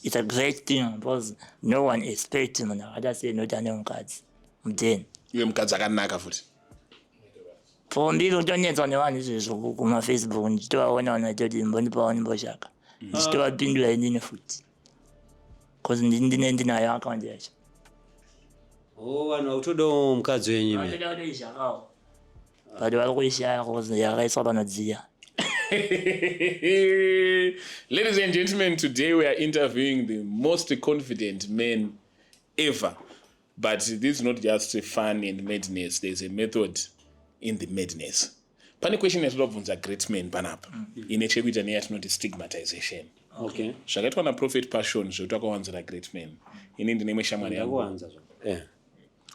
It's a great thing because no one expect munhu akaita sei nokuti ane mukadzi mudheni. Iwe mukadzi akanaka futi. Pombi iri kutonetswa nevanhu izvezvo kumafacebook, ndichitovaona vanhu vachitoti mbondipawo ndimboshaka, ndichitovapindura inini futi bcause ndine ndinayo akaunti yacho. Oh, vanhu vakutodawo mukadzi wenyu imi. Vanotoda kutoishakawo, but vari kuishaya cause yakaiswa panodziya. Ladies and gentlemen, today we are interviewing the most confident man ever. But this is not just fun and madness. There's a method in the madness. Pane question yatoda kubvunza great man panapa ine chekuita neyatinoti stigmatization. Zvakaitwa naProphet Passion zvekuti akawanzira great man. Ini ndine imwe shamwari yangu. Ndakuwanza zvo.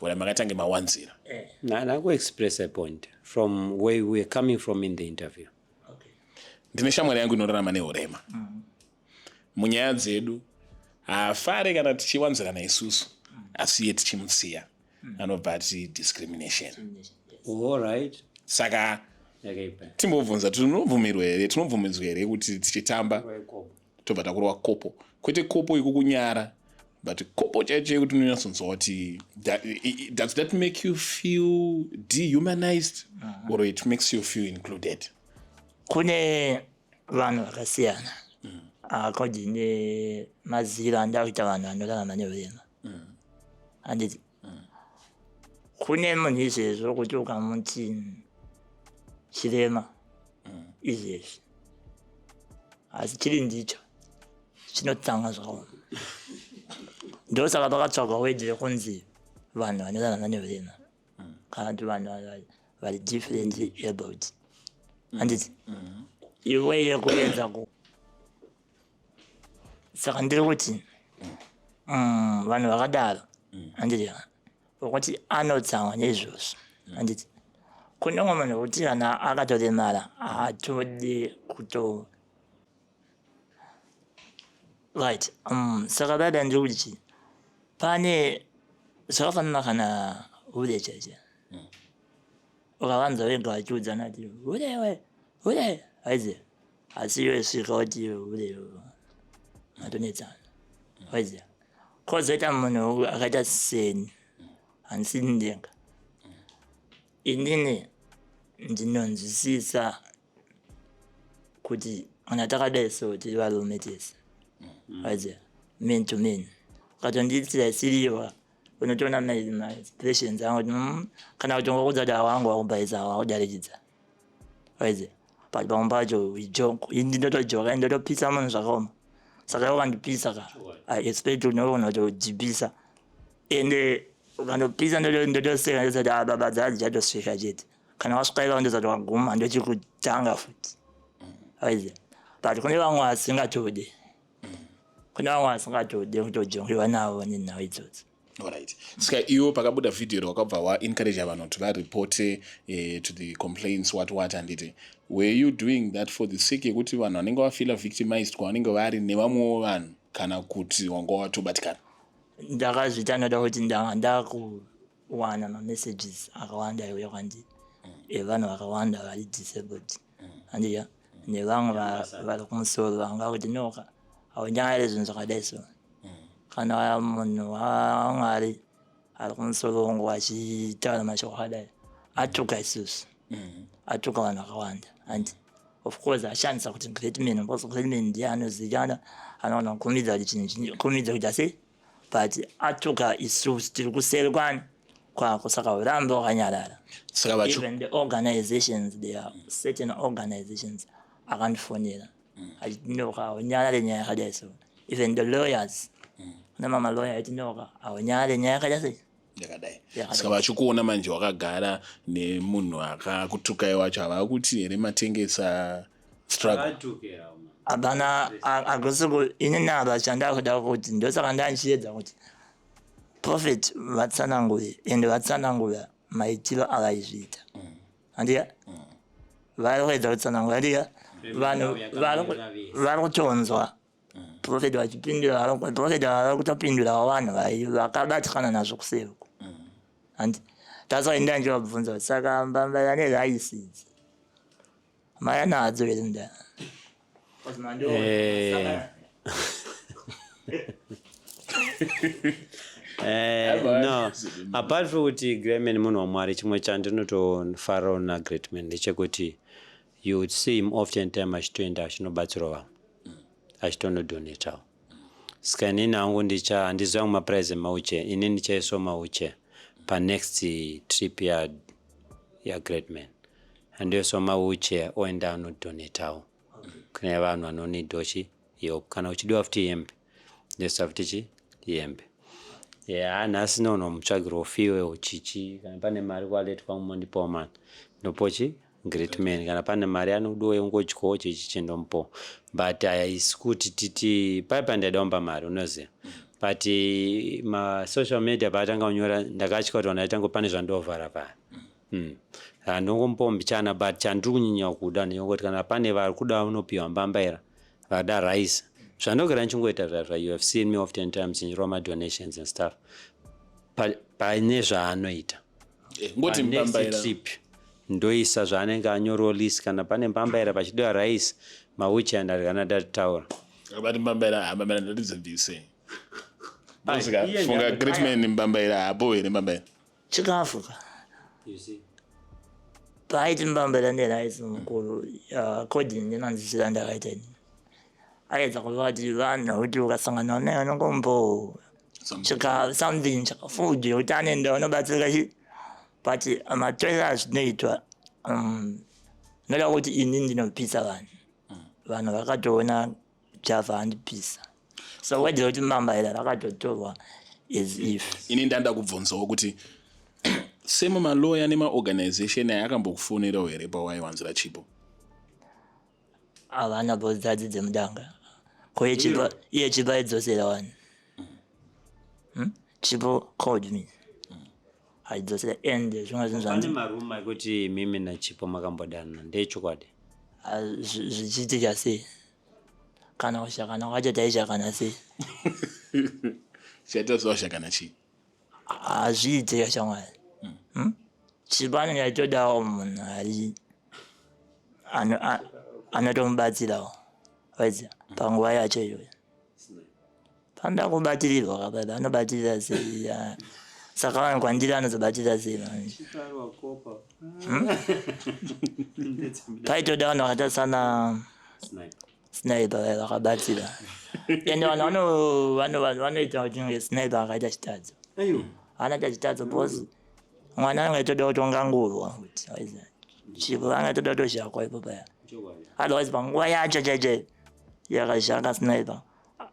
Ora makatange mawanzira. Ndakuexpress a point from where we are coming from in the interview. Ndine shamwari yangu inorarama neurema. Munyaya dzedu haafari kana tichiwanzirana isusu, asi iye tichimusiya anobva ati discrimination. All right. Saka Yakaipa. timbobvunza, tinobvumirwa here, tinobvumidzwa here kuti tichitamba tobva takurova kopo? Kwete kopo ikukunyara, but kopo chaicho yekuti unonyatsonzwa kuti does that make you feel dehumanized or it makes you feel included? Kune vanhu vakasiyana according nemaziro anoda kuita vanhu vanorarama neurema, handiti? Kune munhu izvezvo kuti ukamuti chirema izvezvi, asi chiri ndicho chinotanga zvakaoma. Ndosaka pakatsvagwa word rekunzi vanhu vanorarama neurema kana kuti vanhu vari differently abled, handiti? Iwe yekuedza ku saka ndiri kuti vanhu vakadaro, handiti, vokuti anotsamwa neizvozvo, handiti? Kune umwe munhu wekuti kana akatoremara haatodi kuto, right? Saka baba, ndiri kuti chii, pane zvakafanana kana hure chaicho, ukavanza wega vachiudzana kuti hure, hure, haiziva, asi iwe svika kuti hure, matonetsana, waiziva? Kwozoita munhu akaita seni, handisini ndenga, inini ndinonzwisisa kuti kana takadai so tiri varume tese, waiziva, man to man, ukatondiitira isiriwa unotoona maexpressions angu kuti kana kuti ungokuudza kuti awangu wakubhaisa, wakudarikidza, waiziva? But pamwe pacho we joke, ini ndinotojoka, ndotopisa munhu zvakaoma. Saka iwe ukandipisa ka, I expect unogona kutodhipisa, ende ukandopisa ndotoseka, ndosati ah baba, dzaa dzichatosvika chete. Kana wasvika ipapo ndosati waguma, ndochikutanga futi, waiziva? But kune vamwe vasingatode, kune vamwe vasingatode kutojongiwa navo nenhau idzodzo. Alright, saka iwo pakabuda vhidhiyo wakabva waencourage vanhu kuti varipote to the complaints, what what, handiti? Were you doing that for the sake yekuti vanhu vanenge vafeela victimized kwavanenge vari nevamwewo vanhu, kana kuti wanga watobatikana? Ndakazviita noda kuti ndanga ndakuwana mamessages akawanda aiuya kwandiri evanhu vakawanda vari disabled, handiya, nevamwe vari kumusoro vanga kuti noka haunyari zvinhu zvakadai. So kana munhu waMwari ari kumusoro wangu achitaura mashoko akadai, atuka isusu, atuka vanhu vakawanda, and of course ashandisa kuti great man, because great man ndiye anozivikanwa, anogona kukumidza kuti chinhu kumidza kuita sei, but atuka isusu tiri kuseri kwani kwako, saka urambe wakanyarara. Saka vacho Even the organizations, there are certain organizations akandifonera achiti noka haunyarare nyaya yakadai. So even the lawyers, kune mamaloya aiti noka haunyarare nyaya yakadai sei. Yakadai. Yakadai. Saka vachikuona manje wakagara nemunhu akakutukai wacho, havakuti here matengesa struggle? Hapana, hakusi ini nava chandakuda kuti, ndosaka ndandichiedza kuti prophet vatsanangure, ende vatsanangura maitiro avaizviita, handiya? Vari kuedza kutsanangura, handiya? Vanhu vari kutonzwa prophet vachipindura, prophet vari kutopindurawo vanhu vakabatikana nazvo kuseri uko, handi? That's why ndanchivabvunza kuti saka mbambaira neraisi idzi maya nadzo here nda? No. Apart from kuti Greatman munhu waMwari, chimwe chandinotofarirawo naGreatman ndechekuti you would see him often time achitoenda achinobatsirawo vamwe, achitonodonatawo. Saka inini hangu ndicha handizivi hangu maprice emawheelchair, ini ndichaisawo mawheelchair panext trip yaGreatman. Handoisawo mawheelchair oenda anodonatawo kune vanhu vanonidhawo chi help. Kana uchidiwa futi hembe, ndoisa futi chi hembe. Ya, nhasi nonomutsvagirawo fuel chichi. Kana pane mari kuwallet kwangu mondipawo mani, ndopo chi Greatman. Kana pane mari anodiwa yongodyawo chichi chindomupawo, but haisi kuti titi pai pandaida kumupa mari, unoziva. But masocial media paatanga kunyora, ndakatya kuti vanhu vaitanga pane zvandovhara vhara. Handongomupawo mbichana, but chandiri kunyanya kuda ndechekuti kana pane vari kuda unopiwa mbambaira, vada rice, zvandogara ndichingoita zvazva. You have seen me often times ndichirova madonations and stuff pane zvaanoita. Ngoti Panext mbambaira. trip ndoisa zvaanenge anyorawo list. Kana pane mbambaira, pachidiwa rice, mawheelchair, ndarikana ndataura. Akabati mbambaira, ha, mbambaira ndatidzibvise. Iye Funga Greatman, mbambaira hapo here mbambaira? Chikafu ka. Paaiti mbambaira nerice, mukuru, according nemanzwisiro andakaita ini, aedza kuva kuti vanhu kuti ukasangana naye unongombo chika something chakafood yekuti anoenda unobatsirika chi. But matorero azvinoitwa, noda kuti ini ndinopisa vanhu, vanhu vakatoona Java andipisa, so wedera kuti mbambaira rakatotorwa as if Ini ndanda kubvunzawo kuti semumaloya nemaorganization aya akambokufonerawo here pawaiwanzira Chipo? Havana bodzadzi dzemudanga ko iye Chipo, iye Chipo aidzosera wani. Chipo called me, aidzosera and zvimwe zvinhu Pane zvandi marumours ekuti mimi naChipo makambodanana, ndechokwadi? Ah, zvichiitika sei? Kana kushakana kwacho taishakana sei? Chaita zvawashakana chii? Hazviitika shamwari. Chipo anenge achitodawo munhu ari anotomubatsirawo, waiziva, panguva yacho iyoyo panoda kubatirirwa kababa, anobatirira sei? Ah, saka vanhu kwandiri anozobatirira sei manje? Paitoda vanhu vakaita sana Sniper vaya vakabatsira, ende vanhu vanoita kuti kunge Sniper akaita chitadzo, anoita chitadzo because mwana anenge achitoda kutongangurwa kuti, waiziva, Chipo anga achitoda kutozhakwa ipo paya. Otherwise panguva yacho chaicho yakazhaka Sniper,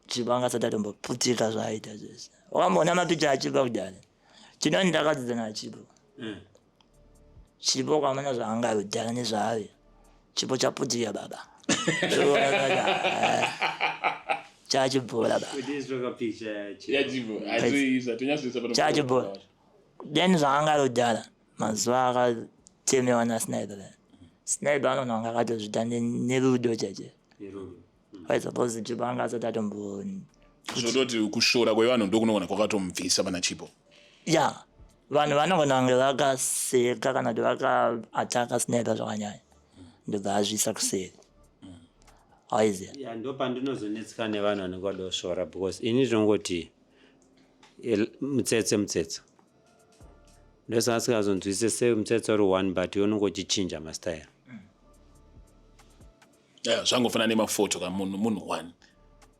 Chipo anga asati atomboputika zvaaita zvese. Wakamboona mapicha aChipo kudhara? Chinoni ndakadzidza naChipo. Chipo kwamana zvaanga kudhara nezvaave, Chipo chaputika baba, chachibhora baba. YaChipo atoisa tonyatsoisa pano. Chachibhora then zvaanga kudhara, mazuva akatemewa naSniper, Sniper anonhu anga akatozvita nerudo chache. I suppose Chipo anga asati atombo Zvototi kushora kwevanhu ndokunogona kwakatomubvisa pana Chipo. Ya, vanhu vanogona kunge vakaseka kana kuti vakaataka Sniper zvakanyanya, ndobva azviisa kuseri, aiziva. Ya, ndo pandinozonetseka nevanhu vanenge vada kusvora, because ini ndinongoti mutsetse mutsetse. Ndosaka sikazonzwisise sei mutsetse uri one, but iwe unonge uchichinja mastyle. Yeah, zvangofanana nemafoto ka, munhu munhu one,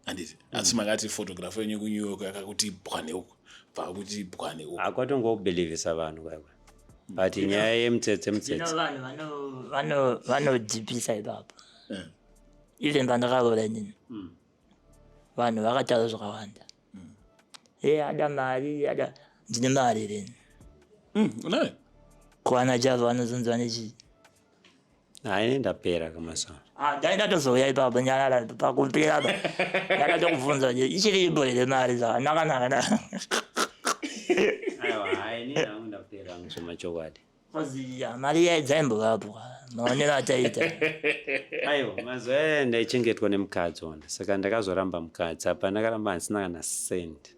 handiti? Asi makati photographer yenyu kuNew York yakakuti bwane uku, bva kuti bwane uku. Akwatongobhilivhisa vanhu kwakwe, but nyaya yemutsetse mutsetse. Vanhu vanodhipisa ipapo. Even pandakaroora inini, vanhu vakataura zvakawanda e ada mari, ada ndine mari reni. Unayo. Kuwana Java vanozonzwa nechii? Haini, ndapera kamazuva. Ah, dai ndatozouya ipapo nyarara pakupera pa ndakatokubvunza kuti ichiripo here mari zvakanaka naka. Aiwa, haini hangu, ndapera hangu zvemachokwadi. Kozi mari iya dzaimbovapo maonero ataita. Aiwa, mazuva aya ndaichengetwa nemukadzi ona, saka ndakazoramba mukadzi. Apa ndakaramba handisina kana cent.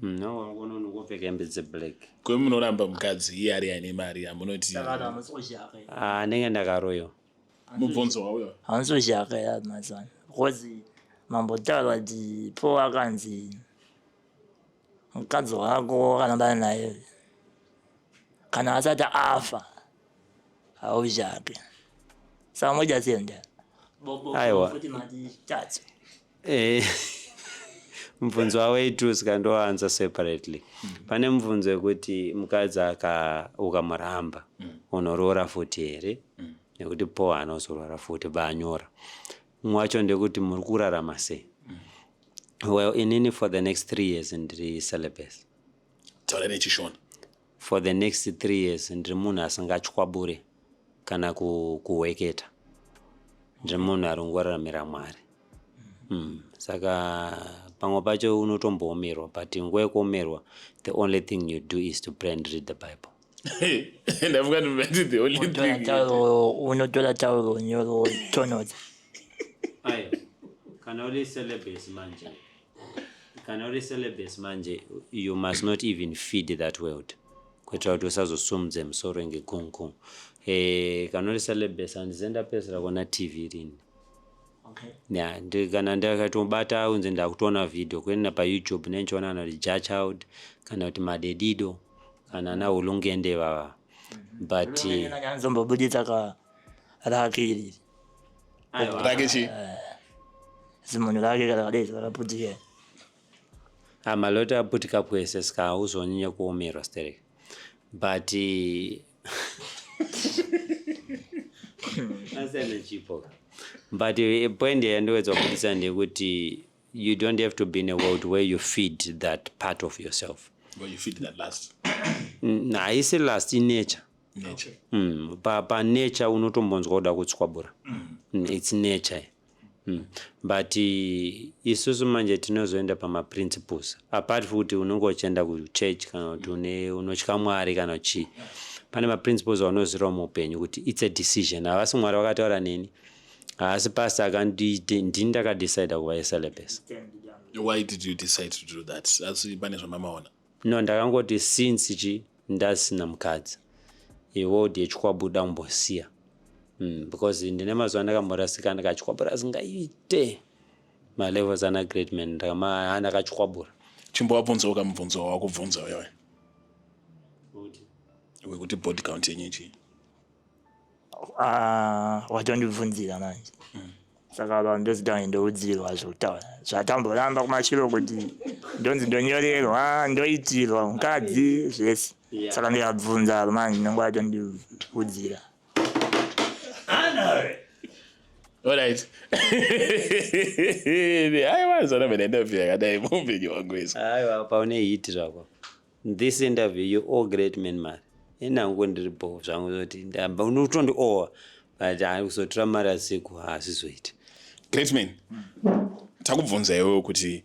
Unongopfeka hembe dzeblack. Kwe munoramba mukadzi iye ari aine mari, hamunoti? Ah, ndenge ndakaroyiwa. Mubvunzo wauyo. Hamusi kuzhaka mazana because mambotaura kuti po akanzi Mukadzi wako wakarambana naye kana asati afa hauchake. Saka moja senda. Aiwa. Futi mati tatu. Mubvunzo wavo saka ndoanza separately. Pane mubvunzo wekuti mukadzi aka ukamuramba unoroora futi here, nekuti po anozorora futi baanyora. Mumwe wacho ndekuti muri kurarama sei. Well, inini for the next 3 years ndiri celibate. Taura nechishona. For the next 3 years ndiri munhu asingatyabure kana kuhweketa. Ndiri munhu ari kungoraramira Mwari. Saka pamwe pacho unotomboomerwa, but nguva yekuomerwa, the only thing you do is to pray and read the Bible. Ndafunga ndimati the only Unotora thing. tauro, unotora tauro nyoro tonodza. Ayo, kana uri celibate manje, kana uri celibate manje, you must not even feed that world, kuitira kuti usazosumudze musoro ngegungu. Kana uri celibate, handize ndapedzisira kuona TV rini. Okay. Ya, kana ndakatobata unzi ndakutoona vhidhiyo kuenda paYouTube, nenchiona kana kuti Jachild kana kuti Madedido kana ana Hulungende vava, but Nyanzombobuditsa ka rake iri. Aiwa. Rake chii? Zimunhu rake rakadai rakaputika. Amaloti aputika kwese, saka hauzonyanya kuomerwa sterek, but asiyana chipo. But point yandowedza kubudisa ndeyekuti you don't have to be in a world where you feed that part of yourself. Well, you feed that last. Haisi last, inature. Nature. Panature unotombonzwa kuda kutswabura. It's nature. But isusu manje tinozoenda pamaprinciples, apart futi unonge uchienda kuchurch kana kuti une unotya Mwari kana chii, pane maprinciples aunozirawo muupenyu kuti it's a decision. Havasi Mwari vakataura neni, haasi pastor akanditi, ndini ndakadecida kuva yecelibate. Why did you decide to do that? Asi pane zvamamaona? No, ndakangoti since chi ndasina mukadzi, iworld yechikwabuda kumbosiya, because ndine mazuva ndakamborasika, ndakachikwabura asingaite malevels ana great man, ndakachikwabura. Chimbovabvunzawo kamubvunzo wawakubvunza wewe wekuti body count yenyu chii. Ah, watondibvunzira manje, saka vanhu ndozita ndoudzirwa zvokutaura zvatamboramba kumashure kuti ndonzi ndonyorerwa, ndoitirwa mukadzi zvese. Saka ndikabvunza manje nonge watondiudzira. Alright, aiwa, zana mena interview yakadai muupenyu hwangu izvo. Aiwa, paune hit zvako this interview. You all great man mari inangu ndiripo zvangu zoti ndamba unotondiowa, but hai, kuzotora mari asiku haasizoiti. Great man, takubvunza iwewe kuti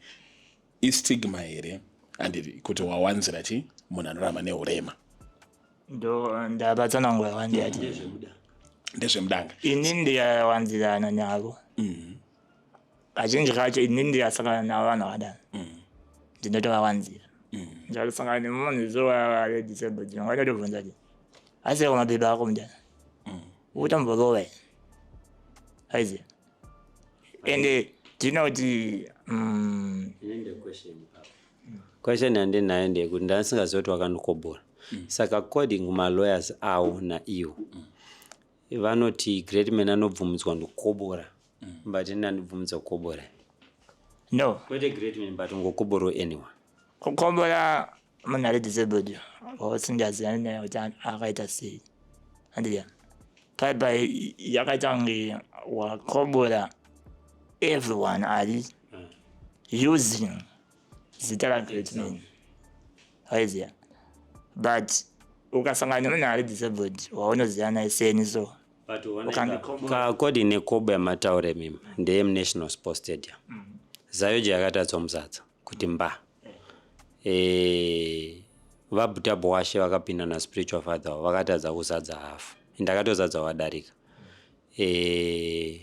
istigma here, handiti, kuti wawanzira chi munhu anorarama neurema? Ndo ndavatsanangura wandiyati. Ndezvemudanga. Ini ndikawanzirana navo kazhinji kacho, ini ndikasangana navo vanhu vakadaro, ndinotovawanzira. Ndikasangana nemunhu so disabled, ndingatotobvunza kuti aseko mabhebhi ako mudana utamborova here, aiziva. Ende ndinoti Question yandinayo ndeyekuti ndasingazivi kuti wakandikobora. Saka according kumalawyers avo naiwo, vanoti great man anobvumidzwa ndikukobora, but ini handibvumidzwa kukobora? No. Kwete great man, but ngokoboro anyone. Kukombora munhu ari disabled wausingaziyani naye kuti akaita sei, handiya paipai yakaita kunge wakobora everyone ari using zita ragreat man, waiziya. But ukasangana nemunhu ari disabled waunoziva naye seni so According nekobo yamataura imimi, ndeyemuNational Sports Stadium. Zayoji yakatadzwa muzadza kuti mba vabhutabhu washe vakapinda naspiritual father wavo, vakatadza kuzadza hafu, ndakatozadza wadarika.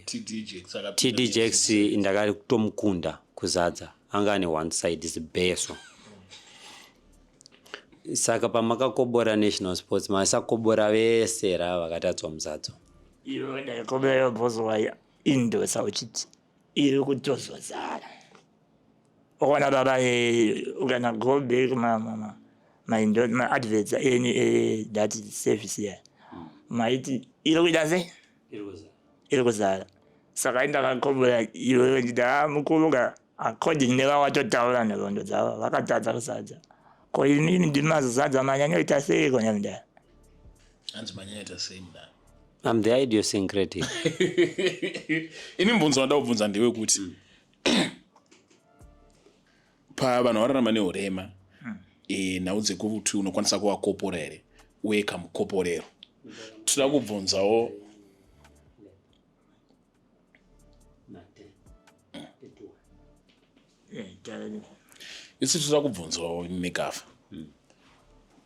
TD TD Jakes ndakatomukunda kuzadza, anga ane one side zibeso. Saka pamakakobora National Sports, masakobora vese rava vakatadzwa muzadzo? Iwe ndaikobera bhozo waindosa uchiti iri kutozozara. Ukaona baba ukana go back maadverts enyu ethat service ya maiti iri kuita sei, iri kuzara. Saka indakakobora iwewe nditi ha mukuru ka, according nevawatotaura nhoroondo dzavo vakatadza kusadza. Ko inini ndimazozadza manyanyoita seiko nyamudara? Hanzi manyanyoita sei mudara? I'm the idiosyncratic. Ini mubvunzo wanda kubvunza ndewekuti pavanhu vararama neurema, nhau dzekuti unokwanisa kuvakopora here, uye kamukoporero toda kubvunzawo. Isu toda kubvunzawo negafa,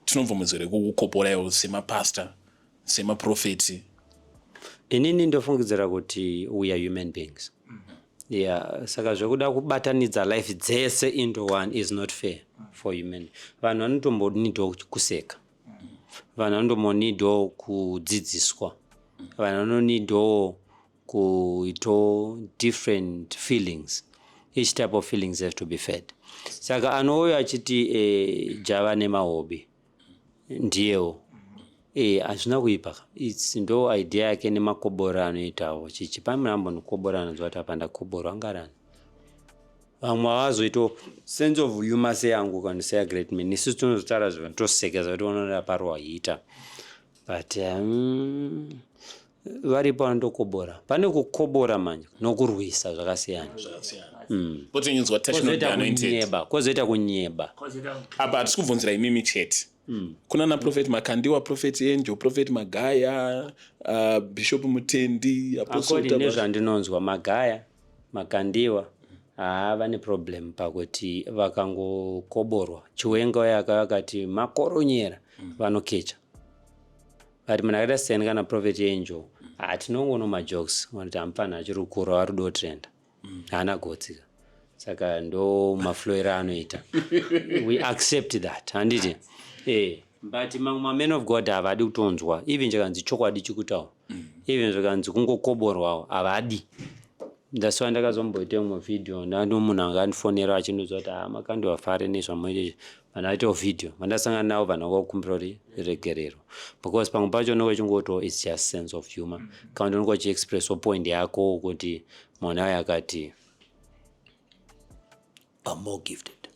tinobvumidzwa here kukukoporaiwo semapasta, semaprofeti? Inini ndofungidzira kuti we are human beings, yeah. Saka zvekuda kubatanidza life dzese into one is not fair for human. Vanhu vanotombonidawo kuseka, vanhu vanotombonidawo kudzidziswa, vanhu vanonidawo kuitawo different feelings. Each type of feelings have to be fed. Saka anouya achiti java nemahobi ndiyewo, hazvina kuipa. Its ndo idea yake nemakoboro anoitawo chichi pane ambonikoborana anonzwa kuti apa ndakoborwa angarani. Vamwe havazoitawo sense of humor seyangu kana seya Great Man. Isusu tinozotaura zvinhu tosekesa kuti unoona parwahita, but varipo vanotokobora. Pane kukobora manje nokurwisa zvakasiyana. Potinyinzwa Kozoita kunyeba, kozoita kunyeba. Apa hatisi kubvunzira imimi chete. Kuna naProphet Makandiwa, Prophet Angel, Prophet Magaya, Bishop Mutendi, Apostle According nezvandinonzwa, Magaya, Makandiwa haa vane problem pakuti vakangokoborwa. Chiwenga yaka vakati makoronyera, vanokecha. But munhu akaita seni kana Prophet Angel, hatinongono majokes vanoti hamufana achiri kukura, vari kudotrenda, haana gotsika. Saka ndo maflowero anoita, we accept that, handiti? But mamwe mamen of God havadi kutonzwa even chakanzi chokwadi chikutaura, even zvikanzi kungokoborwawo havadi. That's why ndakazomboita imwe video. Ndano munhu anga andifonera achindiudza kuti ha Makandiwa nezvamuita izvi. Vanhu vaitawo video vandasangana navo, vanhu vakakumbira kuti regerero, because pamwe pacho unenge uchingotiwo it's just sense of humor, kana kuti unenge uchiexpressawo point yako kuti munhu auyo akati, "I'm more gifted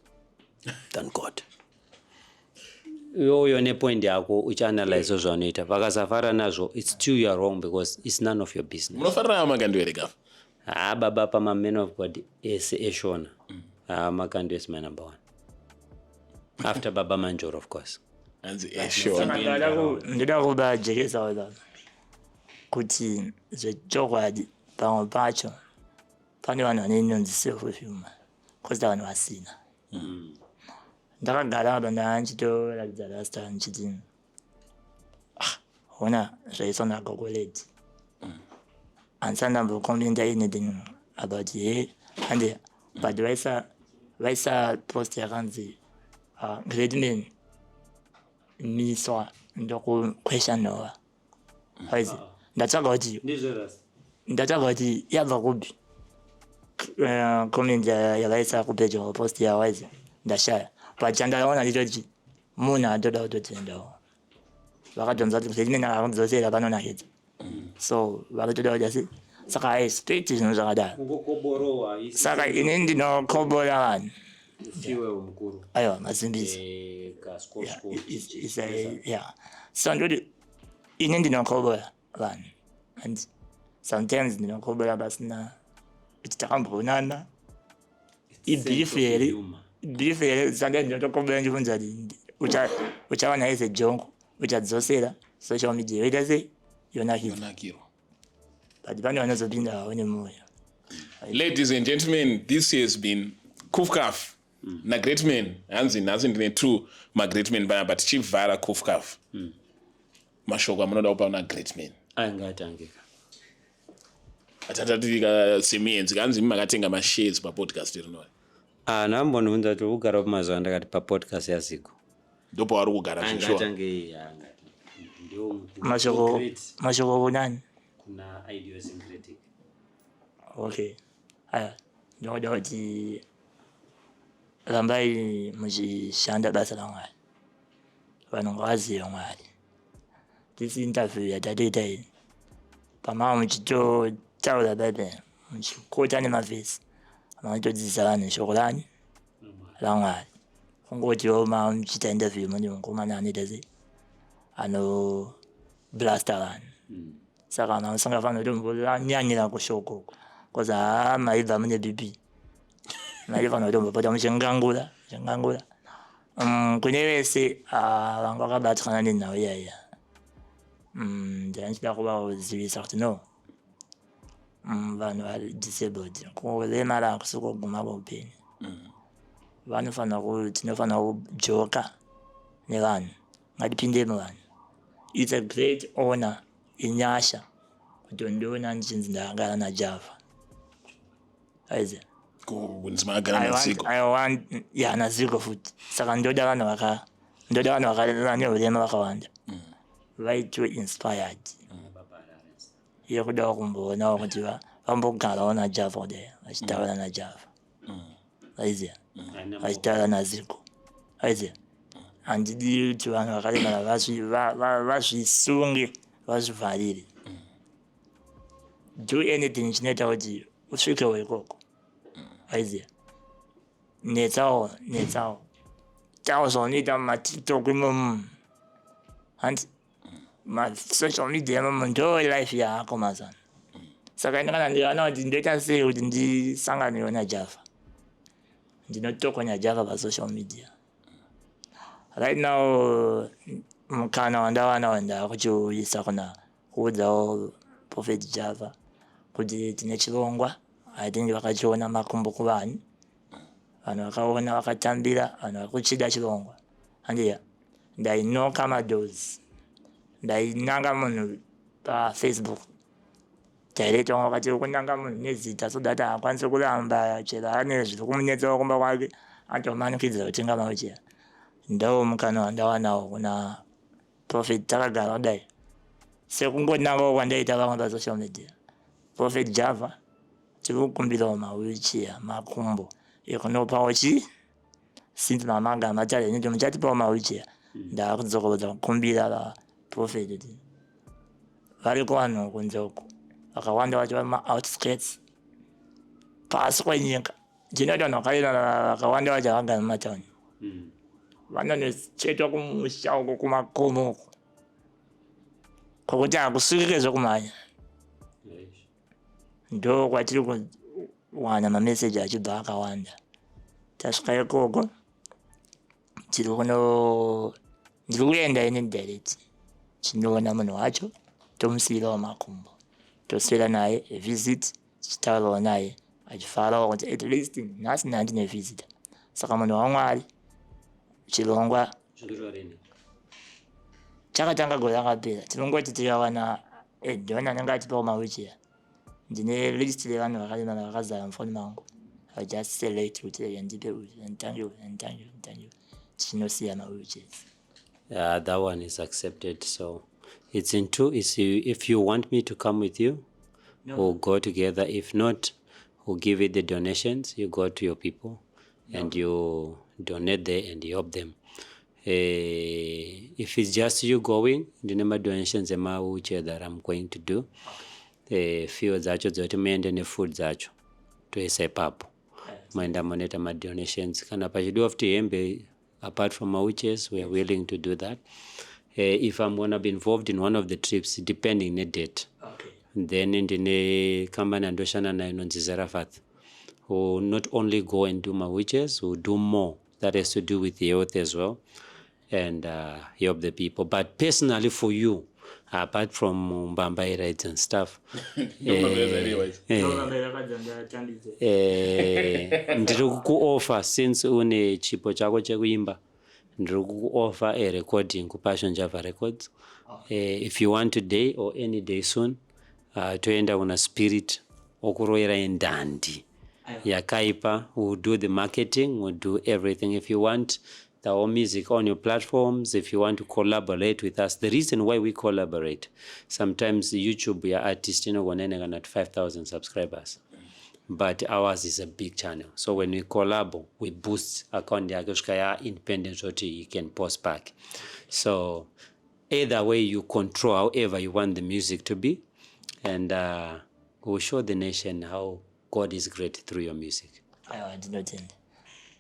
than God." Iyoyo nepoint yako uchianalyze zvaunoita, vakasafara nazvo, it's still you are wrong because it's none of your business. Munofarira Makandiwa here gafa? Haa baba, pamamen of God ese eshona, haa Makandiwa is my number one after Baba Manjoro, of course. Hanzi eshona. Ndoda kubajekesawo baba kuti zvechokwadi pamwe pacho pane vanhu vane inonzi self humor, kwozita vanhu vasina. Ndakagara apa ndanchitoratidza rasta ndichiti, "Ah, hona zvaiswa naGogo Lady." Handisati ndambocommenta anything about he handi, but vaisa post yakanzi, "Great Man miswa ndokuquestionowa." Aizi ndatsvaga kuti yabva kupi comment yavaisa kupage post yavo. Aizi ndashaya, but chandaona ndechoti munhu atoda kutotendawo. Vakatonzwa kuti Great Man akakudzosera panonakidza, so vakatoda kuti asi saka haexpect zvinhu zvakadaro. Kungokoborowa. Saka ini ndinokobora vanhu. Iwe mukuru. Aiwa, masimbisi. Yeah, so ndoti ini ndinokobora vanhu and sometimes ndinokobora pasina kuti takamboonana, ibeef here, beef here. Sometimes ndinotokobora ndifunza kuti uchawana ese jongo, uchadzosera social media yoita sei, yonakidza. Yonakirwa. But pane vanozopinda havo nemwoyo. Ladies and gentlemen, this has been Kufkaf naGreat Man. Hanzi nhasi ndine two magreat man panapa. Tichivhara Kufkaf, mashoko amunoda kupa kuna Great Man? Aingatangika. Atatatirika semienzi, kanzi imi makatenga mashares papodcast rinori. Ah, ndambonibvunza kuti ugara pamazuva, ndakati papodcast yaZigo. Ndopavari kugara zveshuwa. Angatange. Mashoko kunani? Kuna Idiosyncratic. Okay, aya ndinoda kuti Rambai muchishanda basa raMwari. Vanhu ngavazive Mwari. This interview yatatoita iyi, pamava muchitotaura Bhaibheri, muchikota nemavhesi, manotodzidzisa vanhu shoko rani raMwari. Kungotiwo mava muchiita interview mune mukomana anoita sei, anoblasta vanhu. Saka vanhu vasingafaniri kutombonyanyira kushoko uko, because haa, maibva mune BP, maifanira kutombopota muchingangura muchingangura. Kune vese vanga vakabatikana nenhau iyaiya, ndanga ndichida kuvazivisa kuti no, vanhu vari disabled, kuremara hakusi kuguma kweupenyu. Vanofanira, tinofanira kujoka nevanhu, ngatipinde muvanhu. It's a great honor, inyasha kuti ndiona ndichinzi ndakagara naJava, aiziva. Kunzi makagara naZigo? Ya, naZigo futi. Saka ndoda vanhu vaka ndoda vanhu vane urema vakawanda vaitwe inspired yekudawo kumboonawo kuti vambogarawo naJava kudai, vachitaura naJava, aiziva, vachitaura naZigo, aiziva. Handidi kuti vanhu vakaremara vazvisunge, vazvivharire. Do anything chinoita kuti usvikewo ikoko, aiziva. Netsawo, netsawo, tawo zvaunoita mumaTikTok imomu, hanti masocial media imomo ndo life yako mazana. Saka ini kana ndikaona kuti ndoita sei kuti ndisanganewo naJava, ndinotokonya Java pasocial media. Right now mukana wandawanawo, ndakuchiuyisa kuna kuudzawo Prophet Java kuti tine chirongwa. I think vakachiona, makumbo kuvanhu, vanhu vakaona, vakatambira, vanhu vari kuchida chirongwa, handiya. Ndainoka madoors, ndainanga munhu paFacebook direct. Vamwe vakati kunanga munhu nezita so that haakwanisi kuramba, chero ane zviri kumunetsawo kumba kwake, atomanikidzira kutenga mawheelchair. Ndo mukana wandawanawo kuna Prophet. Takagara kudai sekungonangawo kwandaita vamwe pasocial media. Prophet Java, tiri kukumbirawo mawheelchair, makumbo ekunopawo chii, since mamaga matare nekuti muchatipawo mawheelchair. Ndaakudzokorodza kukumbira vaProphet kuti variko vanhu kunze uko vakawanda vacho vari maoutskirts, pasi kwenyika. Ndinoti vanhu vakaremara vakawanda vacho havagari mumatauni, vanonochetwa kumusha uko, kumakomo uko kwokuti hakusvikike zvekumhanya. Ndo kwatiri kuwana mameseji achibva akawanda. Tasvika ikoko, tiri kuno, ndiri kuenda ini direct, tinoona munhu wacho, tomusiyirawo makumbo, toswera naye, visit, tichitaurawo naye achifarawo kuti at least nhasi ndandine visitor. Saka munhu waMwari, chirongwa chakatanga gore rakapera. Tinongoti tikawana donor anenge atipawo mawheelchair, ndine list revanhu vakaremara vakazara mufoni mangu. I just select kuti rega ndipe uyu, nditange uyu, nditange uyu, nditange uyu, tichinosiya mawheelchairs. Yeah, that one is accepted. So it's in two. It's you, if you want me to come with you, No. we'll go together. If not, we'll give you the donations. You go to your people and you donate there and you help them. If it's just you going, ndine madonations emawheelchair that I'm going to do. Fuel dzacho dzekuti muende nefood dzacho toisa ipapo, moenda monoita madonations. Kana pachidiwa futi hembe apart from mawheelchairs, we are willing to do that. If I'm gonna be involved in one of the trips, depending nedate, then ndine company yandoshanda nayo inonzi Zerafath, who not only go and do mawheelchairs, will do more that has to do with health as well and help the people. But personally for you, apart from mbambai rides and stuff, ndiri kukuoffer, since une chipo chako chekuimba, ndiri kukuoffer a recording kuPassion Java Records. If you want today or any day soon, toenda kuna Spirit okuroyera indandi yakaipa. We'll do the marketing, we'll do everything. If you want the whole music on your platforms, if you want to collaborate with us. The reason why we collaborate, sometimes YouTube yaartist inogona ine kana 5000 subscribers. But ours is a big channel, so when we collab, we boost account yake kusvika yaindependent, zvoti he can post back. So either way, you control however you want the music to be, and we'll show the nation how God is great through your music. Aiwa, ndinotenda,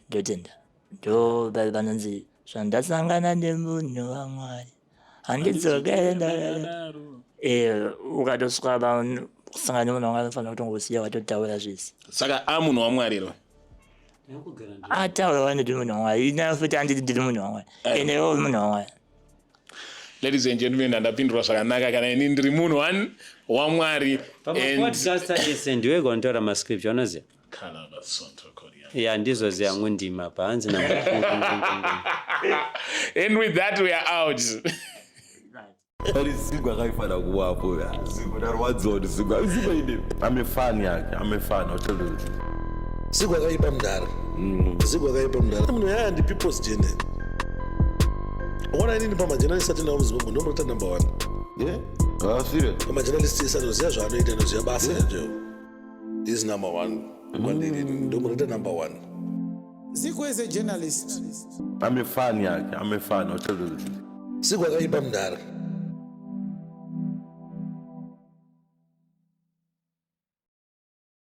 ndotenda. Ndo vanonzi zvandasangana nemunhu waMwari, handidzokere ndakadaro. Ukatosvika kusangana nemunhu wamwari, unofanira kutongosiya watotaura zvese. Saka amunhu waMwari ro? Ataura vanoti munhu waMwari, ina futi handiti ndiri munhu waMwari, ende iwo munhu waMwari. Ladies and gentlemen, andapindurwa zvakanaka. Kana ini ndiri munhu one waMwari and Pamapodcast ese ndiwe gonotaura mascripture, unoziva? Ya, ndizoziva yangu ndima pahanzi na. And with that, we are out. Ari Zigo akaifana kuwapo ya. Zigo, ndarwadziwa kuti Zigo, Zigo ine. I'm a fan yake. I'm a fan, I'll tell you the truth. Zigo akaipa mudhara, Zigo akaipa mudhara. Munhu yaya ndi people's journal. Ona, inini pamajournalist atinawo muZimbabwe ndomurota number one. Yeah? Ah, serious? Pamajournalist ese anoziva zvaanoita, anoziva basa yacho, is number one kwandiri, ndomurota number one. Zigo is a journalist. I'm a fan yake. I'm a fan, I'll tell you the truth. Zigo akaipa mudhara.